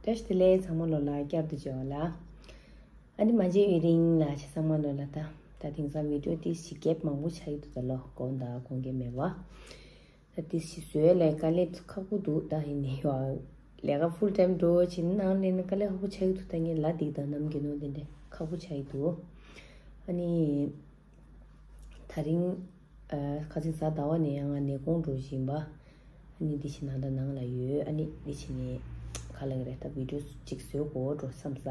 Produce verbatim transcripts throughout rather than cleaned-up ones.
བཀྲ་ཤིས་བདེ་ལེགས། ཚང་མ་ལོ་ལ་བསྐྱར་དུ་མཇལ་བ་ལ། ཨ་ནི་མ་མཇལ་བའི་རིང་ལ་ཆ་ཚང་མ་ལོ་ལ་ད་ད་དེང་སང་བི་ཌིའོ་ཏིས་ཞིག་གེབ་མང་པོ་ཆགས་ཀྱི་འདུག་ད་ལོ་དགོངས་དག་དགོངས་འགལ་མེད་པ། ད་ཏིས་ཞིག་བཟོས་ལས་དཀའ་ལས་ཁག་པོ་འདུག་ད་ཡིན་ནི་ཡོད་ལས་ཀ་ཕུལ་ཊའིམ་འགྲོ་བྱེད་ནང་ལས་ནི་དཀའ་ལས་ཁག་པོ་ཆགས་ཀྱི་འདུག་ད་ངས་ལ་འདིག་ད་ནམ་གྱི་ནོ་དེ་འདྲས་ཁག་པོ་ཆགས་ཀྱི་འདུག་ཨ་ནི། ད་རིང་། ཨ། ཁ་སང་གཟའ་ཟླ་བ་ནས་ཡང་ང་ནད་དགོངས་འགྲོ་བཞིན་པ། ཨ་ནི་འདི་ཕྱི་ནང་ད་ནང་ལ་ཡོད། ཨ་ནི་འདི་ཕྱི་ནས་ག་ལ་གི་རེད། ད་བི་ཌིའོ་གཅིག་བཟོས་དགོས་འགྲོ་བསམ་ས།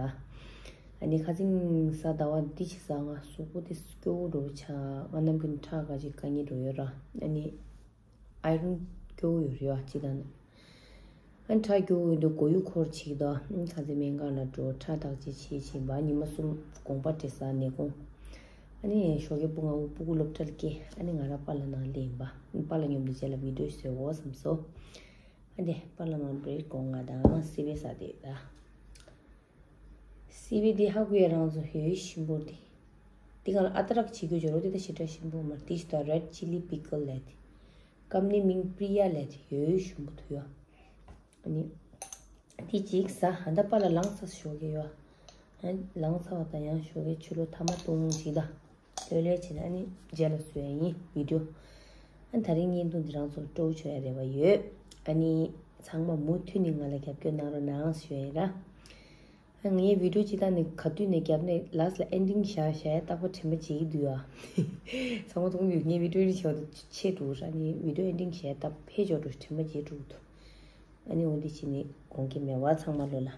ཨ་ནི་ཁ་སང་གཟའ་ཟླ་བ་འདི་ཕྱི་གཟའ་ང་གཟུགས་པོ་དེ་སྐྱོ་བོ་འགྲོ་ཆ། ང་ནམ་རྒྱུན་ཁྲག་ག་ཅིག་དཀའ་ངལ་འགྲོ་ཡོད་ར། ཨ་ནི། ཨའི་རོན་སྐྱོ་བོ་ཡོད་རེད་བ་སྤྱི་བཏང་ན། ཨ་ཁྲག་སྐྱོ་བོ་ཡོད་དུས་མགོ་ཡུ་འཁོར་བྱེད་ཀྱི་འདུག་ཨ་ཁ་ཚེ་སྨན་ཁང་ལ་འགྲོ་ཁྲག་བརྟག་དཔྱད་བྱེད་བཞིན་པ་ཉི་མ་གསུམ་དགོངས་པ་འགྲེལ་ས་ནས་དགོངས། ཨ་ནི་ཞོགས་ཀས་སྤུ་ང་བོ་སྤུ་གུ་སློབ་གྲྭར་སྐྱེལ། ཨ་ནི་ང་རང་པཱ་ལགས་ནང་སླེབས་ཡིན་པ། པཱ་ལགས་མཉམ་དུ་རྗེས་ལ་བི་ཌིའོ་བཟོས་འོ་བསམ་སོ། ཨ་ནི་པཱ་ལགས་ནང་བྷི་རེག་དགོངས། ང་དང་སི་བེ་ས་དེ་ད། སི་བེ་འདི་ཧ་གོ་ཡ་རང་ཚོ་ཡོད་ཞིམ་པོ་འདི། འདི་ག་ལ་ཨ་ཏྲག་བྱེད་རྒྱུ་འབྱོར་རོ་འདི་ད་ཞེ་དྲག་ཞིམ་པོ་མ་འདི་ཞིག་ད་རེད་ཅི་ལི་པི་ཀལ་ལབ་དེ། ཀམ་ནི་མིང་པྲི་ཡ་ལབ་དེ་ཡོད་ཞིམ་པོ་འདུག་ཡ། ཨ་ནི། འདི་གཅིག་ཟ་ཧ་ད་པཱ་ལགས་ལངས་ཚར་ཞོགས་ཀས་ཡ། ཨ་ལངས་ཚར་བ་དང་ཡང་ཞོགས་ཀས་ཕྱི་ལོགས་ཐ་མ་བཏུང་ཞིག་ད། ལོས་ལོས་བྱས་ན་ཨ་ནི་རྗེས་ལ་བཟོ་ཡ་ཡིན་བི་ཌིའོ། ཨ་ད་རིང་བརྙན་ཐུང་འདི་རང་ཚོ་སྤྲོ་བོ་བྱུང་ཡ་རེ་བ་ཡོད། ཨ་ནི་ཚང་མ་མུ་མཐུད་ནས་ང་ལ་རྒྱབ་སྐྱོར་གནང་རོགས་གནང་ཞུ་ཡ་ཡིན་ར། ཨ་ངའི་བི་ཌིའོ་སྤྱི་བཏང་ནས་ག་དུས་ནས་བརྒྱབ་ནས་ལཱསི་ལ་ཨེན་ཌིང་བཞག་བཞག་ཡ་རྟག་པར་དྲན་པ་བརྗེད་ཀྱི་འདུག་ཨ། ཚང་མ་མཐོང་གི་ཡོད། ངའི་བི་ཌིའོ་ཨེན་ཌིང་བྱས་པ་དང་ཆེ་འགྲོ་ར། ནི་བི་ཌིའོ་ཨེན་ཌིང་བྱས་རྟག་ཕེ་ཅོག་འགྲོ་དྲན་པ་བརྗེད་འགྲོ་གི་འདུག་ཨ་ནི་འོ་འདི་བྱས་ནས་དགོངས་ཀྱི་མེད་པ་ཚང་མ་ལོ་ལ།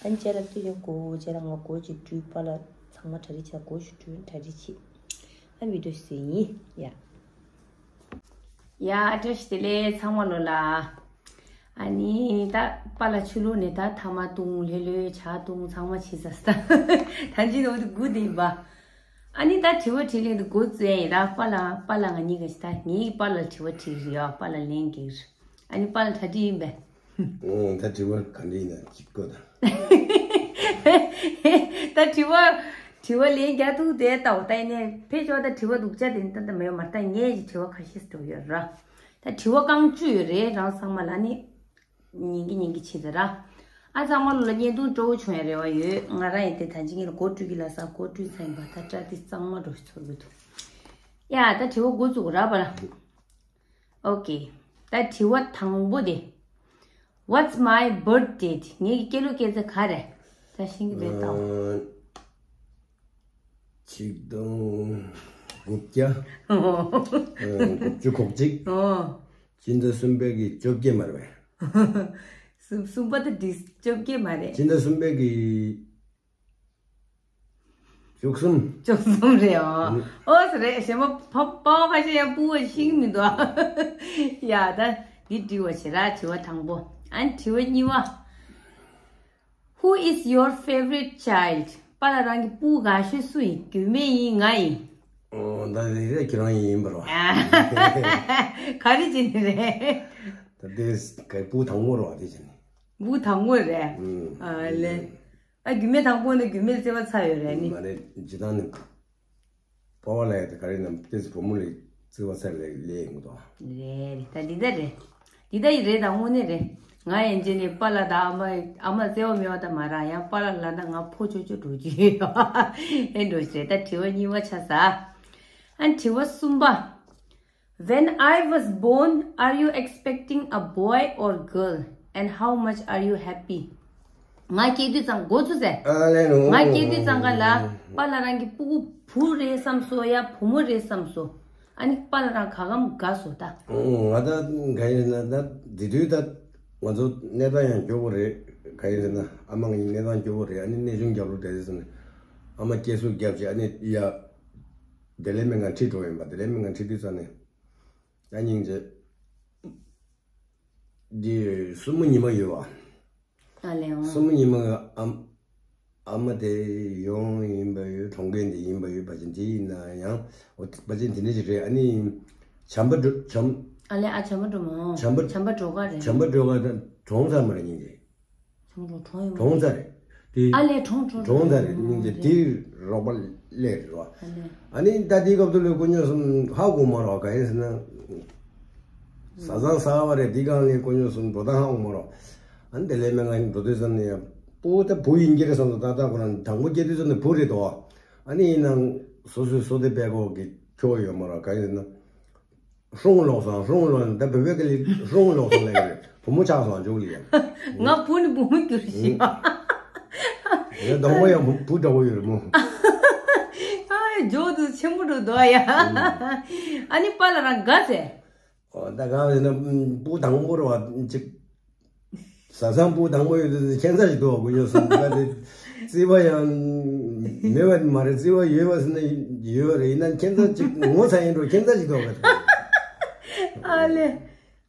ཨ་ནི་ཅེ་ར་ཏུ་ཡང་གོ་ཅེ་ར་ང་གོ་ཅིག་སྤྲུལ་པཱ་ལགས་ཚང་མ་གྲ་སྒྲིག་བྱས། གོ་ཞིག་སྤྲུལ་གྲ་སྒྲིག་བྱེད། ཨ་བི་ཌིའོ་ཟེར་ཡིན་ཡ། ཡ་བཀྲ་ཤིས་བདེ་ལེགས་ཚང་མ་ལོ་ལ། ཨ་ནི་ད་པཱ་ལགས་ཕྱི་ལོགས་ནས་ད་ཐ་མག་བཏུང་ལྷོད་ལྷོད་ཇ་བཏུང་ཚང་མ་བྱས་ཚར་སོང་། ད་ཅི་འོ་དེ་སྒུག་བསྡད་ཡིན་པ། ཨ་ནི་ད་དྲི་བ་དྲིས་ལན་དེ་འགོ་བཙུགས་ཡ་ཡིན་ར། པཱ་ལགས་པཱ་ལགས་ང་གཉིས་ཀ་ཞིག་ད་ངའི་པཱ་ལགས་དྲི་བ་དྲིས་རེད་ཡ། པཱ་ལགས་ལན་རྒྱག་རེད། ཨ་ནི་པཱ་ལགས་གྲ་སྒྲིག་ཡིན་པས། ཨོ་ད་དྲི་བ་ག་འདྲ་ཡིན་ན་ཅིག་གོ་ད། ད་དྲི་བ་དྲི་བ་ལན་རྒྱག་ཐུབ་དེ་ལྟ་བ་ད་ཡིན་ནའི་ཕེ་ཅོག་ད་དྲི་བ་སྡུག་ཅག་དེ་ནི་ད་ད་མེད་མ་རེད། ད་ངས་ཀྱི་དྲི་བ་ཁ་ཤས་འགྲོ་ཡོད་ར། ད་དྲི་བ་རྐང་བཅུ་ཡོད་རེད། རང་ཚང་མ་ལ་ནི་ཉན་གི་ཉན་གི་བྱེད་ད་ར། ཨ་ཚང་མ་ལོ་ལ་བརྙན་ཐུང་སྤྲོ་བོ་བྱུང་ཡ་རེ་བ་ཡོད། ང་རང་ཡིན་ཏེ་ད་ཅི་ངེད་ལ་གོ་བཀྲུས་གི་ལ་ས་གོ་བཀྲུས་ཚར་ཡིན་པ། ད་སྐྲ་དེ་གཙང་མ་འགྲོ་ཚོར་གི་འདུག་ཡ་ད་དྲི་བ་འགོ་བཙུགས་ར་པཱ་ལགས། ཨོ་ཀེ། ད་དྲི་བ་དང་པོ་དེ། What's my birth date? ངའི་སྐྱེས་ལོ་སྐྱེས་ཚེས་ག་རེ། ད་ཤེས་ཀྱི་རེད་ད། ཨ། ཆིག་སྟོང་དགུ་བརྒྱ། ཨོ། ཨ། དགུ་བཅུ་གོ་གཅིག་ཨོ། སྤྱི་ཟླ་གསུམ་པའི་གི་བཅོ་བརྒྱད་མ་རེད་པས། གསུམ་གསུམ་པ་དང་འདི་བཅོ་བརྒྱད་མ་རེད། སྤྱི་ཟླ་གསུམ་པའི་གི་བཅུ་གསུམ། བཅུ་གསུམ་རེད། ཨོ། ཨོ་ཟེར་རེད། གཞན་པ་ཕ་ཕ་བ་ཁ་ཤས་ཡང་སྤུ་བ་ཤིང་མི་འདུག་ཡ་ད་འདི་དྲི་བ་བྱེད་ར། དྲི་བ་དང་པོ། ཨ་ནི་དྲི་བ་གཉིས་པ། Who is your favorite child? པཱ་ལགས་རང་གི་སྤུ་གུ་དགའ་ཤོས་སུ་ཡིན། རྒྱུད་སྨད་ཡིན་ང་ཡིན། ཨོ་ད་དེ་རེད། ཁྱེད་རང་ཡིན་པ་རེད་པ། ག་རེ་བྱས་ནས་རེད། ད་དེ་ག་སྤུ་དང་པོ་རེད་པ། དེ་བྱས་ནས། སྤུ་དང་པོ་རེད། ཨ་ལེ། ཨ་རྒྱུད་སྨད་དང་པོ་ནི་རྒྱུད་སྨད་བརྩེ་བ་ཚ་ཡོད་རེད་ནི། མ་རེད། སྤྱིར་བཏང་ནི་པ་ཕ་ལབ་ཡ་དེ་ག་རེ་ཡིན་ན་ཏོག་ཙམ་བུ་མོ་ལ་བརྩེ་བ་ཚ་ལེ་ལེ་ཡོང་གི་འདུག་རེད་རེད། ད་འདི་ད་རེད། འདི་ད་ཡི་རེད། ད་དངོས་གནས་རེད། ང་ཡན་ཆད་ནས་པཱ་ལགས་དང་ཨ་མ་ཨ་མ་བརྩེ་བ་མེད་པ་ད་མ་རེད། ཡང་པཱ་ལགས་ལབ་ན་ང་ཕོ་ཅོ་ཅོ་འགྲོ་རྒྱུ་ཡོད། ཨེ་འགྲོ་ཞིག་རེད། ད་དྲི་བ་གཉིས་པ་ཆགས་ས། ཨ་དྲི་བ་གསུམ་པ། When I was born, are you expecting a boy or girl? And how much are you happy? ང་སྐྱེས་དུས་ཙང་འགོ་ཚུགས་ཟེར། ཨ་ལེ་ནོ། ང་སྐྱེས་དུས་ཙང་ག་ལ་པཱ་ལགས་རང་གི་སྤུ་གུ་བུ་རེད་བསམ་སོང་ཡ་བུ་མོ་རེད་བསམ་སོང་། ཨ་ནི་པཱ་ལགས་རང་ག་གམ་དགའ་སོང་ད། ང་ད་ག་ཡིན་ན་ད་དེ་དུས་ད་ང་ཚོ་གནས་སྟངས་ཡང་སྐྱོ་བོ་རེད། ག་ཡིན་ཟེར་ན་ཨ་མ་ང་གཉིས་གནས་སྟངས་སྐྱོ་བོ་རེད། ཨ་ནི་གནས་ཆུང་རྒྱབ་ལོགས་བསྡད་ཟེར་ནས་ཨ་མ་སྐྱེས་གཟུགས་རྒྱབ་བྱས། ཨ་ནི་ཡ་བདེ་ལེགས་སྨན་ཁང་ཁྲིད་འགྲོ་ཡིན་པ། བདེ་ལེགས་སྨན་ཁང་ཁྲིད་དུས་ཙང་ནས་ད་སྙིང་རྗེ། འདི་སྲུ་མོ་ཉི་མ་ཡོད་པ། ཨ་ལེ་ཨོ། སྲུ་མོ་ཉི་མ་གི་ཨམ་ཨ་མ་དེ་ཡོང་ཡིན་པ་ཡོད། གྲོངས་མཁན་དེ་ཡིན་པ་ཡོད། བ་ཅན་དེ་ཡིན་ན་ཡང་འོ་བ་ཅན་དེ་འདྲ་ཞིག་རེད། ཨ་ནི་བྱམས་པ་འགྲོ་བྱམས། ཨ་ལེ་ཨ་བྱམས་པ་འགྲོ་མ། བྱམས་པ་བྱམས་པ་འགྲོ་ག་རེད། བྱམས་པ་འགྲོ་ག་ད་གྲོངས་ཚར་མ་རེད་སྙིང་རྗེ། བྱམས་པ་འགྲོ་གྲོངས་ཡོང་། གྲོངས་ཚར་རེད། དེ་ཨ་ལེ་གྲོངས་གྲོངས་གྲོངས་ཚར་རེད། སྙིང་རྗེ་དེ་རོགས་པ་སླེབས་རེད་བ། ཨ་ལེ། ཨ་ནི་ད་དེའི་སྐབས་དུ་ལས་དཀོན་མཆོག་གསུམ་ཧ་གོ་མ་རོགས། ག་ཡིན་ཟེར་ན། བཟའ་ཚང་ཟ་བ་རེད། དེའི་སྒང་ལས་དཀོན་མཆོག་གསུམ་འགྲོ་སྟངས་ཧ་གོ་མ་རོགས། ཨ་ནི་བདེ་ལེགས་སྨན་ཁང་འགྲོ་དུས་ཙམ་ནས་ཡང་ སྤུ་ད་བུ་ཡིན་གྱི་རེད་བསམ་སོང་། ད་ལྟ་ཁོ་རང་དང་པོ་སྐྱེས་དུས་ཙམ་ནས་བུ་རེད་དོ། ཨ་ནི་ཡིན་ནའང་སོ་སོའི་བསོད་བདེ་དཔལ་འཁོར་གྱི་ཁྱོ་ཡོད་མ་རེད། གང་ཡིན་ན་ཧྲུང་ལོག་སོང་། ཧྲུང་ལོག་ནས་ད་བོད་པའི་སྐད་ལ་ཧྲུང་ལོག་སོང་ལབ་ཀྱི་རེད། བུ་མོ་ཆགས་སོང་འཇུག་ལ་ཡ། ང་བུ་ནས་བུ་མོ་གྱུར་ཤག་ཨ། ཡ་གདོང་པ་ཡང་བུ་བུ་འདྲ་བོ་ཡོད་རེད་མོ། ཨ་ཇོ་དུ་ཆེན་པོ་འགྲོ་འདུག་ཡ། ཨ་ནི་པཱ་ལགས་རང་དགའ་ཟེར། ཨོ་ད་གང་ཡིན་ན་སྤུ་དང་པོ་རེད་བ། ཅིག་བཟའ་ཚང་སྤུ་དང་པོ་ཡོད་དུས་ཁྱད་མཚར་ཞིག་འདུག་བ། དགུན་ཆོག་སོང་ད་དེ་བརྩེ་བ་ཡང་མེད་པ་མ་རེད། བརྩེ་བ་ཡོད་པ་ཟེར་ན་ཡོད་རེད། ཡིན་ན་ཁྱད་མཚར་ཅིག་ངོ་ཚ་ཡིན་འགྲོ། ཁྱད་མཚར་ཞིག་འདུག་བ། ཨ་ལེ།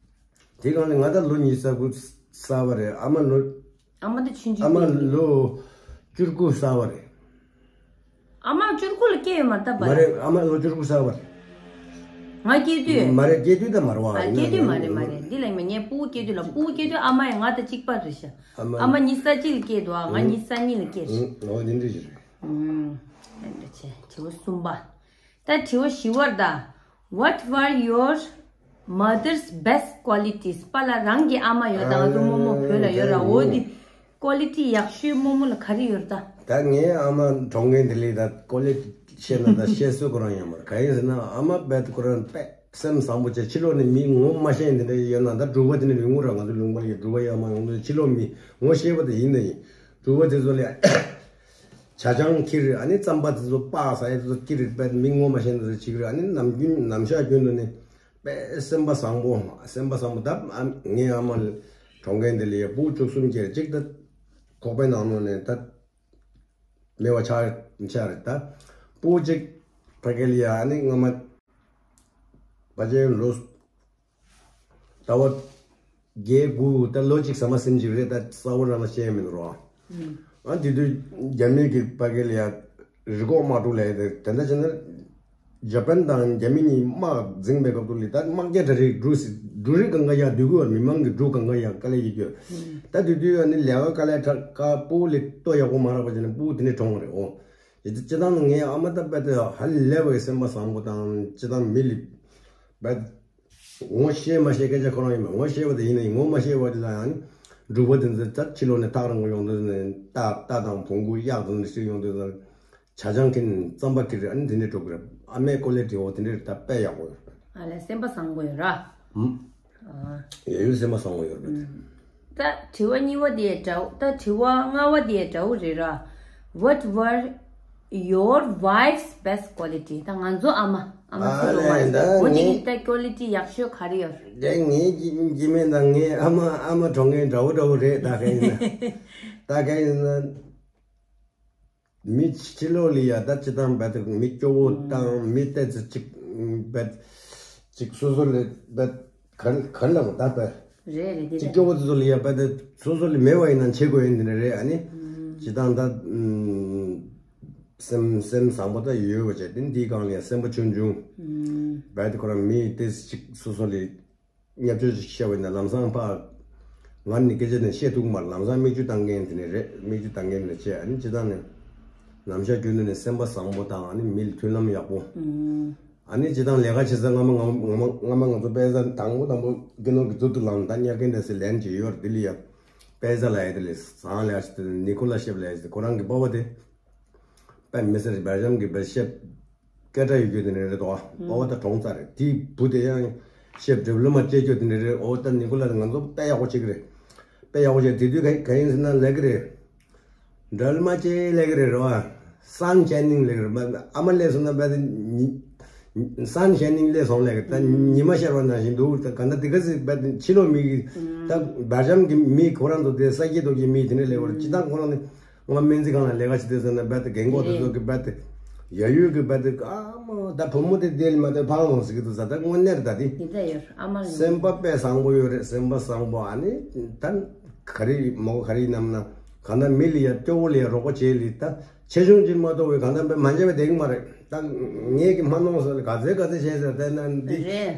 དེ་གང་ལས་ང་ད་ལོ་ཉི་ཤུ་རྩ་དགུ་གསར་པ་རེད། ཨ་མ་ལོ། ཨ་མ་ད་ཆུང་ཆུང་ཨ་མ་རེད། ལོ་བཅུ་དགུ་གསར་པ་རེད། ཨ་མ་བཅུ་དགུ་ལ་སྐྱེས་ཡོད་མ་རེད་ད་པཱ་ལགས། མ་རེད། ཨ་མ་ལོ་བཅུ་དགུ་གསར་པ་རེད། ང་སྐྱེས་དུས། མ་རེད། སྐྱེས་དུས་ད་མ་རེད་བ། ཨ་ཡིན་ན་སྐྱེས་དུས་མ་རེད། མ་རེད། འདི་ལ་ཡིན་པ་ངའི་སྤུ་གུ་སྐྱེས་དུས་ལ། སྤུ་གུ་སྐྱེས་དུས་ཨ་མ་ཡང་ང་དང་གཅིག་པ་རེད་ཤག་ཨ་མ། ཨ་མ་ཉི་ཤུ་རྩ་གཅིག་ལ་སྐྱེས་འདུག་ཨ། ང་ཉི་ཤུ་རྩ་གཉིས་ལ་སྐྱེས་རེད། ཨོ་དེ་འདྲ་ཞིག་རེད། ཨུམ། དེ་འདྲ་བྱས། དྲི་བ་གསུམ་པ། ད་དྲི་བ་བཞི་པར་ད། What were your mother's best qualities? པཱ་ལགས་རང་གི་ཨ་མ་ཡོད་ད། ང་ཚོ་རྨོ་མོ་བོད་ལ་ཡོད་ར། འོ་དེ་ཀོ་ལི་ཊི་ཡག་ཤོས་རྨོ་མོ་ལ་ག་རེ་ཡོད་ད། ད་ངའི་ཨ་མ་གྲོངས་མཁན་དེ་ལས་ད་ཀོ་ལི་ཊི་བཤད་ན་ད་བཤད་སྲོལ་ཁོ་རང་ཡོད་མ་རེད། གང་ཡིན་ཟེར་ན་ཨ་མ་དཔེ་ཁོ་རང་དཔེ་སེམས་བཟང་པོ་བྱས། ཕྱི་ལོགས་ནས་མི་ངོ་མ་ཤེས་དེ་འདྲ་ཡོད་ན། ད་འབྲུག་པ་དེ་འདྲ་ཡོང་གི་ར། ང་ཚོ་ལུང་པ་ལ་ཡོད། འབྲུག་པ་ཡོད་མ་ཡོང་དུས་ཕྱི་ལོགས་མི་ངོ་ཤེས་པ་དེ་ཡིན་ན་ཡིན། འབྲུག་པ་དེ་ཚོ་ལ་ཇ་ཆང་ཁྱེར། ཨ་ནི་རྩམ་པ་དེ་ཚོ་སྤག་ཟ་ཡ་དེ་ཚོ་ཁྱེར། དཔེ་མི་ངོ་མ་ཤེས་དེ་ཚོ་བྱེད་ཀྱི་རེད། ཨ་ནི་ནམ་རྒྱུན་ནམ་ཞག་རྒྱུན་དུ་ནི་དཔེ་སེམས་པ་བཟང་པོ། སེམས་པ་བཟང་པོ། ད་ཨ་ངའི་ཨ་མ་གྲོངས་མཁན་དེ་ལ་ཡ་སྤུ་གུ་བཅུ་གསུམ་སྐྱེས། གཅིག་ད་ཁོག་པའི་ནང་ནང་ནས་ད་མེད་པ་ཆགས་ཆགས་རེད། ད་སྤུ་གུ་གཅིག་ཕ་གི་ལ་ཡ་ཨ་ནི་སྔ་མ་ཕལ་ཆེར་ལོ་ཟླ་བ་བརྒྱད་དགུ། ད་ལོ་གཅིག་ཟ་མ་ཟིན་ཅིག་རེད། ད་གསལ་པོ་རང་ལ་བཤད་མི་འདུག་རོ། ཨ་དེ་དུས་རྒྱ་མི་གི་ཕ་གི་ལ་ཡ་རི་ཀོག་དམག་འཁྲུག་ལས་དེ་དེ་འདྲ་བྱས་ན། ཇ་པན་དང་རྒྱ་མི་གཉིས་དམག་འཛིང་པའི་སྐབས་དུ་ལ་ད་དམག་རྒྱག་གྲ་སྒྲིག་འབྲུ་སི་འབྲུ་རིགས་གང་ག་ཡག་སྡུག་གི་བར་མི་མང་གི་འབྲུ་གང་ག་ཡག་དཀའ་ལས་ཡི་གྱོད། ད་དེ་དུས་ཨ་ནི་ལས་ཀ་དཀའ་ལས་ཁག་དཀའ། སྤུ་གུ་ལ་ལྟོ་ཡག་པོ་མ་རག་པ་བྱས་ན་སྤུ་གུ་དེ་ནས་གྲོངས་པ་རེད། འོ་ཡི་ད་སྤྱི་བཏང་ནི་ངའི་ཨ་མ་ད་དཔེ་དེ་ཧ་ལས་པའི་སེམས་པ་བཟང་པོ་དང་། སྤྱི་བཏང་མི་ལ་དཔེ་ངོ་ཤེས་མ་ཤེས་སྐད་ཆ་ཁོ་རང་ཡིན་པ། ངོ་ཤེས་པ་དེ་ཡིན་ན་ཡིན། ངོ་མ་ཤེས་པ་དེ་ལ་ཡང་ནི་འབྲུག་པ་དེ་ཚོ་ད་ཕྱི་ལོགས་ནས་ཐག་རིང་པོ་ཡོང་དུས་ནས་རྟ་རྟ་དང་བོང་གུ་གཡག་དང་ནི་ཞིག་ཡོང་དུས་ནས་ཇ་ཆང་ཁྱེར་ནས་རྩམ་པ་ཁྱེར། ཨ་ནི་དེ་འདྲས་འགྲོ་གི་རེད། ཨ་མའི་ཀོ་ལེ་དྲི་བ་དེ་འདྲས་ད་དཔེ་ཡག་པོ་ཡོད། ཨ་ལས་སེམས་པ་བཟང་པོ་ཡོད་ར། ཧུམ། ཨ། ཡ་ཡུལ་སེམས་པ་བཟང་པོ་ཡོད་རེད། ད་དྲི་བ་གཉིས་པ་དེ་འདྲ་བོ། ད་དྲི་བ་ལྔ་པ་དེ་འདྲ་བོ་རེད་ར། What were your wife's best quality? ད་ང་ཚོ་ཨ་མ། ཨ་མ། ཨ་ཚོ་ལས་ད་ཨོ་དེ་ངའི་གི་ད་ཀོ་ལི་ཊི་ཡག་ཤོས་ག་རེ་ཡོད་རེད། དེ་ངའི་སྐྱེ་སྐྱེ་དམན་དང་ངའི་ཨ་མ་ཨ་མ་གྲོངས་མཁན་འདྲ་བོ་འདྲ་བོ་རེད། ད་ག་ཡིན་ན་ད་ག་ཡིན་ན། མི་ཕྱི་ལོགས་ལ་ཡ་ད་སྤྱི་བཏང་རྦད་དེ་མི་སྐྱོ་བོ་དང་མི་ཏོག་ཙམ་ཅིག་རྦད་ཅིག་སོ་སོ་ལ་རྦད་ག་ག་ལ་གོ་ད་རྦད་རེད་རེད། དེ་ཅིག་རེད། སྐྱོ་བོ་དེ་ཚོ་ལ་ཡ་རྦད་དེ་སོ་སོ་ལ་མེད་པ་ཡིན་ན་བྱེད་དགོས་ཡིན། དེ་འདྲ་རེད། ཨ་ནི་སྤྱི་བཏང་ད་སེམས་སེམས་བཟང་པོ་ད་ཡོད་པ་བྱས། དེ་འདིའི་སྒང་ལ་ཡ་སེམས་པ་ཆུང་ཆུང་རྦད་དེ་ཁོ་རང་མི་ཏོག་ཙམ་ཅིག་སོ་སོ་ལ། བརྙས་བཅོས་ཤིག་བཤད་པ་ཡིན་ན་ལམ་སང་ཕར་ང་ནི་སྐད་ཆ་ནི་བཤད་ཐུབ་ཀྱི་མ་རེད། ལམ་སང་མིག་ཆུ་བཏང་མཁན་དེ་ནི་རེད། མིག་ཆུ་བཏང་མཁན་ནི་བྱས། ཨ་ནི་སྤྱི་བཏང་ནི་ནམ་ཞག་རྒྱུན་དུ་ནི་སེམས་པ་བཟང་པོ་དང་། ཨ་ནི་མི་ལ་མཐུན་ལམ་ཡག་པོ། ཨ་ནི་སྤྱི་བཏང་ལས་ཀ་བྱེད་ས་སྔ་མ་ང་ང་མ་སྔ་མ་ང་ཚོ་དཔེ་ཆ་དང་པོ་དང་པོ་དགེ་ནོར་གྱི་མཛུབ་ཏུ་བླངས། ད་ཉར་མཁན་དེ་སི་ལན་ཅིག་ཡོད་རེད། དེ་ལ་ཡ་དཔེ་ཆ་ལ་ཡ་དེ་ལས་བཟང་ལས་ཞིག་དེ་ནི་ཁོ་ལ་ཤེབ་ལས་ཞིག་ཁོ་རང་གི་པ་ཕ་དེ། པ་མི་སེར་སྦེལ་ཇམ་གྱི་པ་ཤེབ་སྐད་གྲགས་ཡོད་རྒྱུ་དེ་འདྲ་རེད་དོ། ཨོ་ད་གྲོངས་ཚར་རེད། དེའི་བུ་དེ་ཡང་ཤེབ་ཌི་པ་ལོ་མ་བྱེད་རྒྱུ་དེ་འདྲ་རེད། ཨོ་ད་ནི་ཁོ་ལ་ང་ཚོ་དཔེ་ཡག་པོ་བྱེད་ཀྱི་རེད། དཔེ་ཡག་པོ་བྱེད། དེ་དུས་ག་ག་ཡིན་ཟེར་ན་ལབ་ཀྱི་རེད། ཌི་པ་ལོ་མ་བྱེད་ལབ་ཀྱི་རེད་རོ། སན་ཤའི་ནིང་ལབ་ཀྱི་རེད། ཨ་མ་སླེབས་སོང་ན་པ་དེ་ཉི་སན་ཤའི་ནིང་སླེབས་སོང་ལབ་ཀྱི། ད་ཉི་མ་ཤར་བ་ནང་བཞིན་འདུག་ད་ག་འདྲ་དེ་ག་ཟིག་པ་དེ་ཕྱི་ལོགས་མི་གི་ད་སྦེལ་ཇམ་གྱི་མི་ཁོ་རང་ཚོ་དེ་ས་སྐྱེས་ཐོག་གི་མི་དེ་འདྲ་ལབ་ཀྱི་རེད། སྤྱི་བཏང་ཁོ་རང་ནི། ང་སྨན་རྩིས་ཁང་ལ་ལས་ཀ་བྱེད་དུས་ཙམ་ན་རྦད་དེ་རྒན་གོག་དེ་ཚོ་གི་རྦད་དེ་ཡ་ཡུལ་གི་རྦད་དེ་ཨ་མ་ད་བུ་མོ་དེ་དེ་ལ་མ་དེ་ཕ་མ་ཟེར་གི་འདུག་ཟེར། ད་དངོས་གནས་རེད། ད་དེ་དེ་འདྲ་ཡོད། ཨ་མ་ལ་སེམས་པ་དཔེ་བཟང་པོ་ཡོད་རེད། སེམས་པ་བཟང་པོ། ཨ་ནི་ད་ག་རེ་མོ་ག་རེ་ཡིན་ནམ་ན་གང་ལྟར་མི་ལ་ཡ་སྐྱོ་བོ་ལ་ཡ་རོགས་པ་བྱེད་ལ་ད་ཆེ་ཆུང་ཅིག་མ་གཏོགས་པའི་གང་ལྟར་མ་བྱས་པ་བསྡད་གི་མ་རེད། ད་ངས་གི་མ་གནང་ཟེར་ལ་ག་ཚོད་ག་ཚོད་བྱས་ཟེར་བལྟས་ན་འདི། རེད།